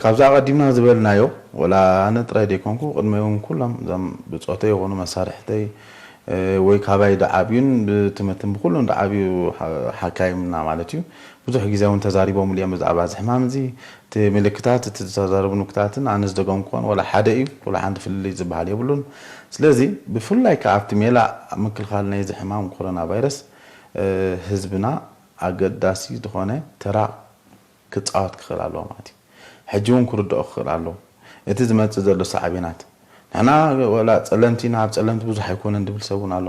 ካብዚ ኣቐዲምና ዝበልናዮ ወላ ኣነ ጥራይ ዘይኮንኩ ቅድመ እውን ኩሎም እዞም ብፆተ ይኾኑ መሳርሕተይ ወይ ካባይ ድዓብዩን ብትምህርትን ብኩሉን ድዓብዩ ሓካይምና ማለት እዩ ብዙሕ ግዜ እውን ተዛሪቦምሉ እዮም ብዛዕባ እዚ ሕማም እዚ እቲ ምልክታት እቲ ዝተዛረቡ ምልክታትን ኣነ ዝደገምኩዎን ወላ ሓደ እዩ ወላ ሓንቲ ፍልልይ ዝበሃል የብሉን። ስለዚ ብፍላይ ከዓ ኣብቲ ሜላ ምክልኻል ናይዚ ሕማም ኮሮና ቫይረስ ህዝብና ኣገዳሲ ዝኾነ ተራ ክፃወት ክኽእል ኣለዎ ማለት እዩ። ሕጂ እውን ክርድኦ ክኽእል ኣለዎ። እቲ ዝመፅእ ዘሎ ሳዕቤናት ንሕና ወላ ፀለምቲ ኢና ኣብ ፀለምቲ ብዙሕ ኣይኮነን ዝብል ሰብ እውን ኣሎ።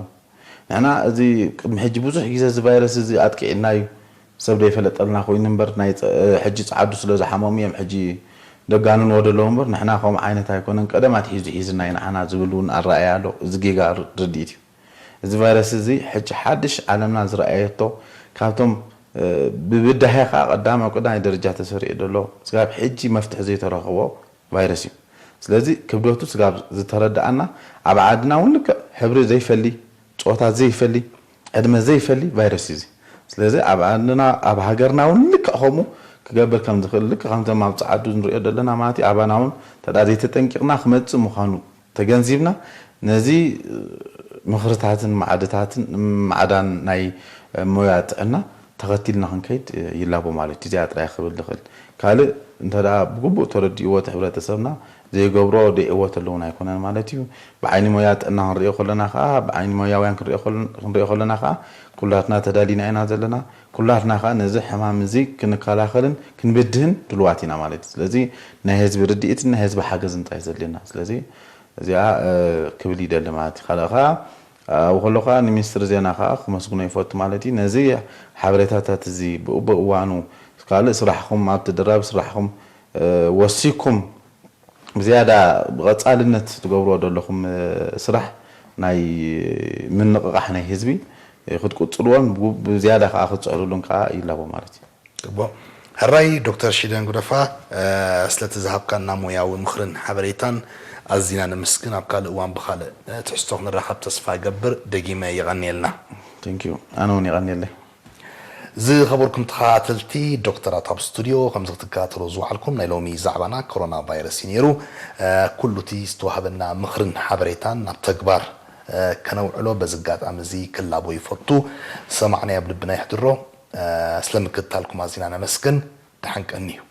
ንሕና እዚ ቅድሚ ሕጂ ብዙሕ ግዜ እዚ ቫይረስ እዚ ኣጥቂዕና እዩ ሰብ ዘይፈለጠልና ኮይኑ እምበር ናይ ሕጂ ፀዓዱ ስለ ዝሓመሙ እዮም ሕጂ ደጋንንዎ ደለዉ እምበር ንሕና ከምኡ ዓይነት ኣይኮነን ቀደም ኣትሒዙ ሒዝና እዩ ንዓና ዝብል እውን ኣረኣያ ኣሎ። እዚ ጌጋ ርድኢት እዩ። እዚ ቫይረስ እዚ ሕጂ ሓድሽ ዓለምና ዝረኣየቶ ካብቶም ብብዳሄ ከዓ ቀዳማይ ቀዳማይ ደረጃ ተሰሪዑ ዘሎ ስጋብ ሕጂ መፍትሒ ዘይተረኸቦ ቫይረስ እዩ። ስለዚ ክብደቱ ስጋብ ዝተረድኣና ኣብ ዓድና እውን ልክዕ ሕብሪ ዘይፈሊ ፆታ ዘይፈሊ ዕድመ ዘይፈሊ ቫይረስ እዩ እዚ። ስለዚ ኣብ ዓድና ኣብ ሃገርና እውን ልክዕ ከምኡ ክገብር ከም ዝኽእል ልክዕ ከምቶም ኣብ ፀዓዱ ንሪኦ ዘለና ማለት እዩ ኣባና እውን ተዳ ዘይተጠንቂቕና ክመፅእ ምዃኑ ተገንዚብና ነዚ ምኽርታትን ማዕድታትን ማዕዳን ናይ ሞያ ጥዕና ተኸቲልና ክንከይድ ይላቦ ማለት እዩ። እዚኣ ጥራይ ክብል ዝኽእል ካልእ እንተ ደኣ ብግቡእ ተረዲእዎ እቲ ሕብረተሰብና ዘይገብሮ ደይዕወት ኣለውን ኣይኮነን ማለት እዩ። ብዓይኒ ሞያ ጥዕና ክንሪኦ ከለና ከዓ ብዓይኒ ሞያውያን ክንሪኦ ከለና ከዓ ኩላትና ተዳሊና ኢና ዘለና። ኩላትና ከዓ ነዚ ሕማም እዚ ክንከላኸልን ክንብድህን ድልዋት ኢና ማለት እዩ። ስለዚ ናይ ህዝቢ ርድኢትን ናይ ህዝቢ ሓገዝ እንታይ ዘድልየና። ስለዚ እዚኣ ክብል ይደሊ ማለት እዩ። ካልእ ከዓ ኣብኡ ከሎ ከዓ ንሚኒስትሪ ዜና ከዓ ክመስግኖ ይፈቱ ማለት እዩ። ነዚ ሓበሬታታት እዚ ብኡ ብእዋኑ ካልእ ስራሕኹም ኣብ ተደራቢ ስራሕኹም ወሲኩም ብዝያዳ ብቐጻልነት ትገብርዎ ዘለኹም ስራሕ ናይ ምንቕቓሕ ናይ ህዝቢ ክትቅጽልዎን ብዝያዳ ከዓ ክትጽዕርሉን ከዓ ይላቦ ማለት እዩ። ሕራይ ዶክተር ሽደን ጉደፋ፣ ስለቲ ዝሃብካና ሞያዊ ምኽርን ሓበሬታን ኣዚና ነመስግን። ኣብ ካልእ እዋን ብኻልእ ትሕዝቶ ክንራኸብ ተስፋ እገብር። ደጊመ የቐንየልና። ኣነ እውን የቐንየለይ። ዝኸበርኩም ተኸታተልቲ ዶክተራት ኣብ ስቱድዮ ከምዚ ክትከታተሎ ዝወዓልኩም ናይ ሎሚ ዛዕባና ኮሮና ቫይረስ እዩ ነይሩ። ኩሉ እቲ ዝተዋህበና ምኽርን ሓበሬታን ናብ ተግባር ከነውዕሎ በዚ ኣጋጣሚ እዚ ክላቦ ይፈቱ። ዝሰማዕናዮ ኣብ ልብና የሕድሮ። ስለምክትታልኩም ኣዚና ነመስግን። ደሓን ቀንዩ።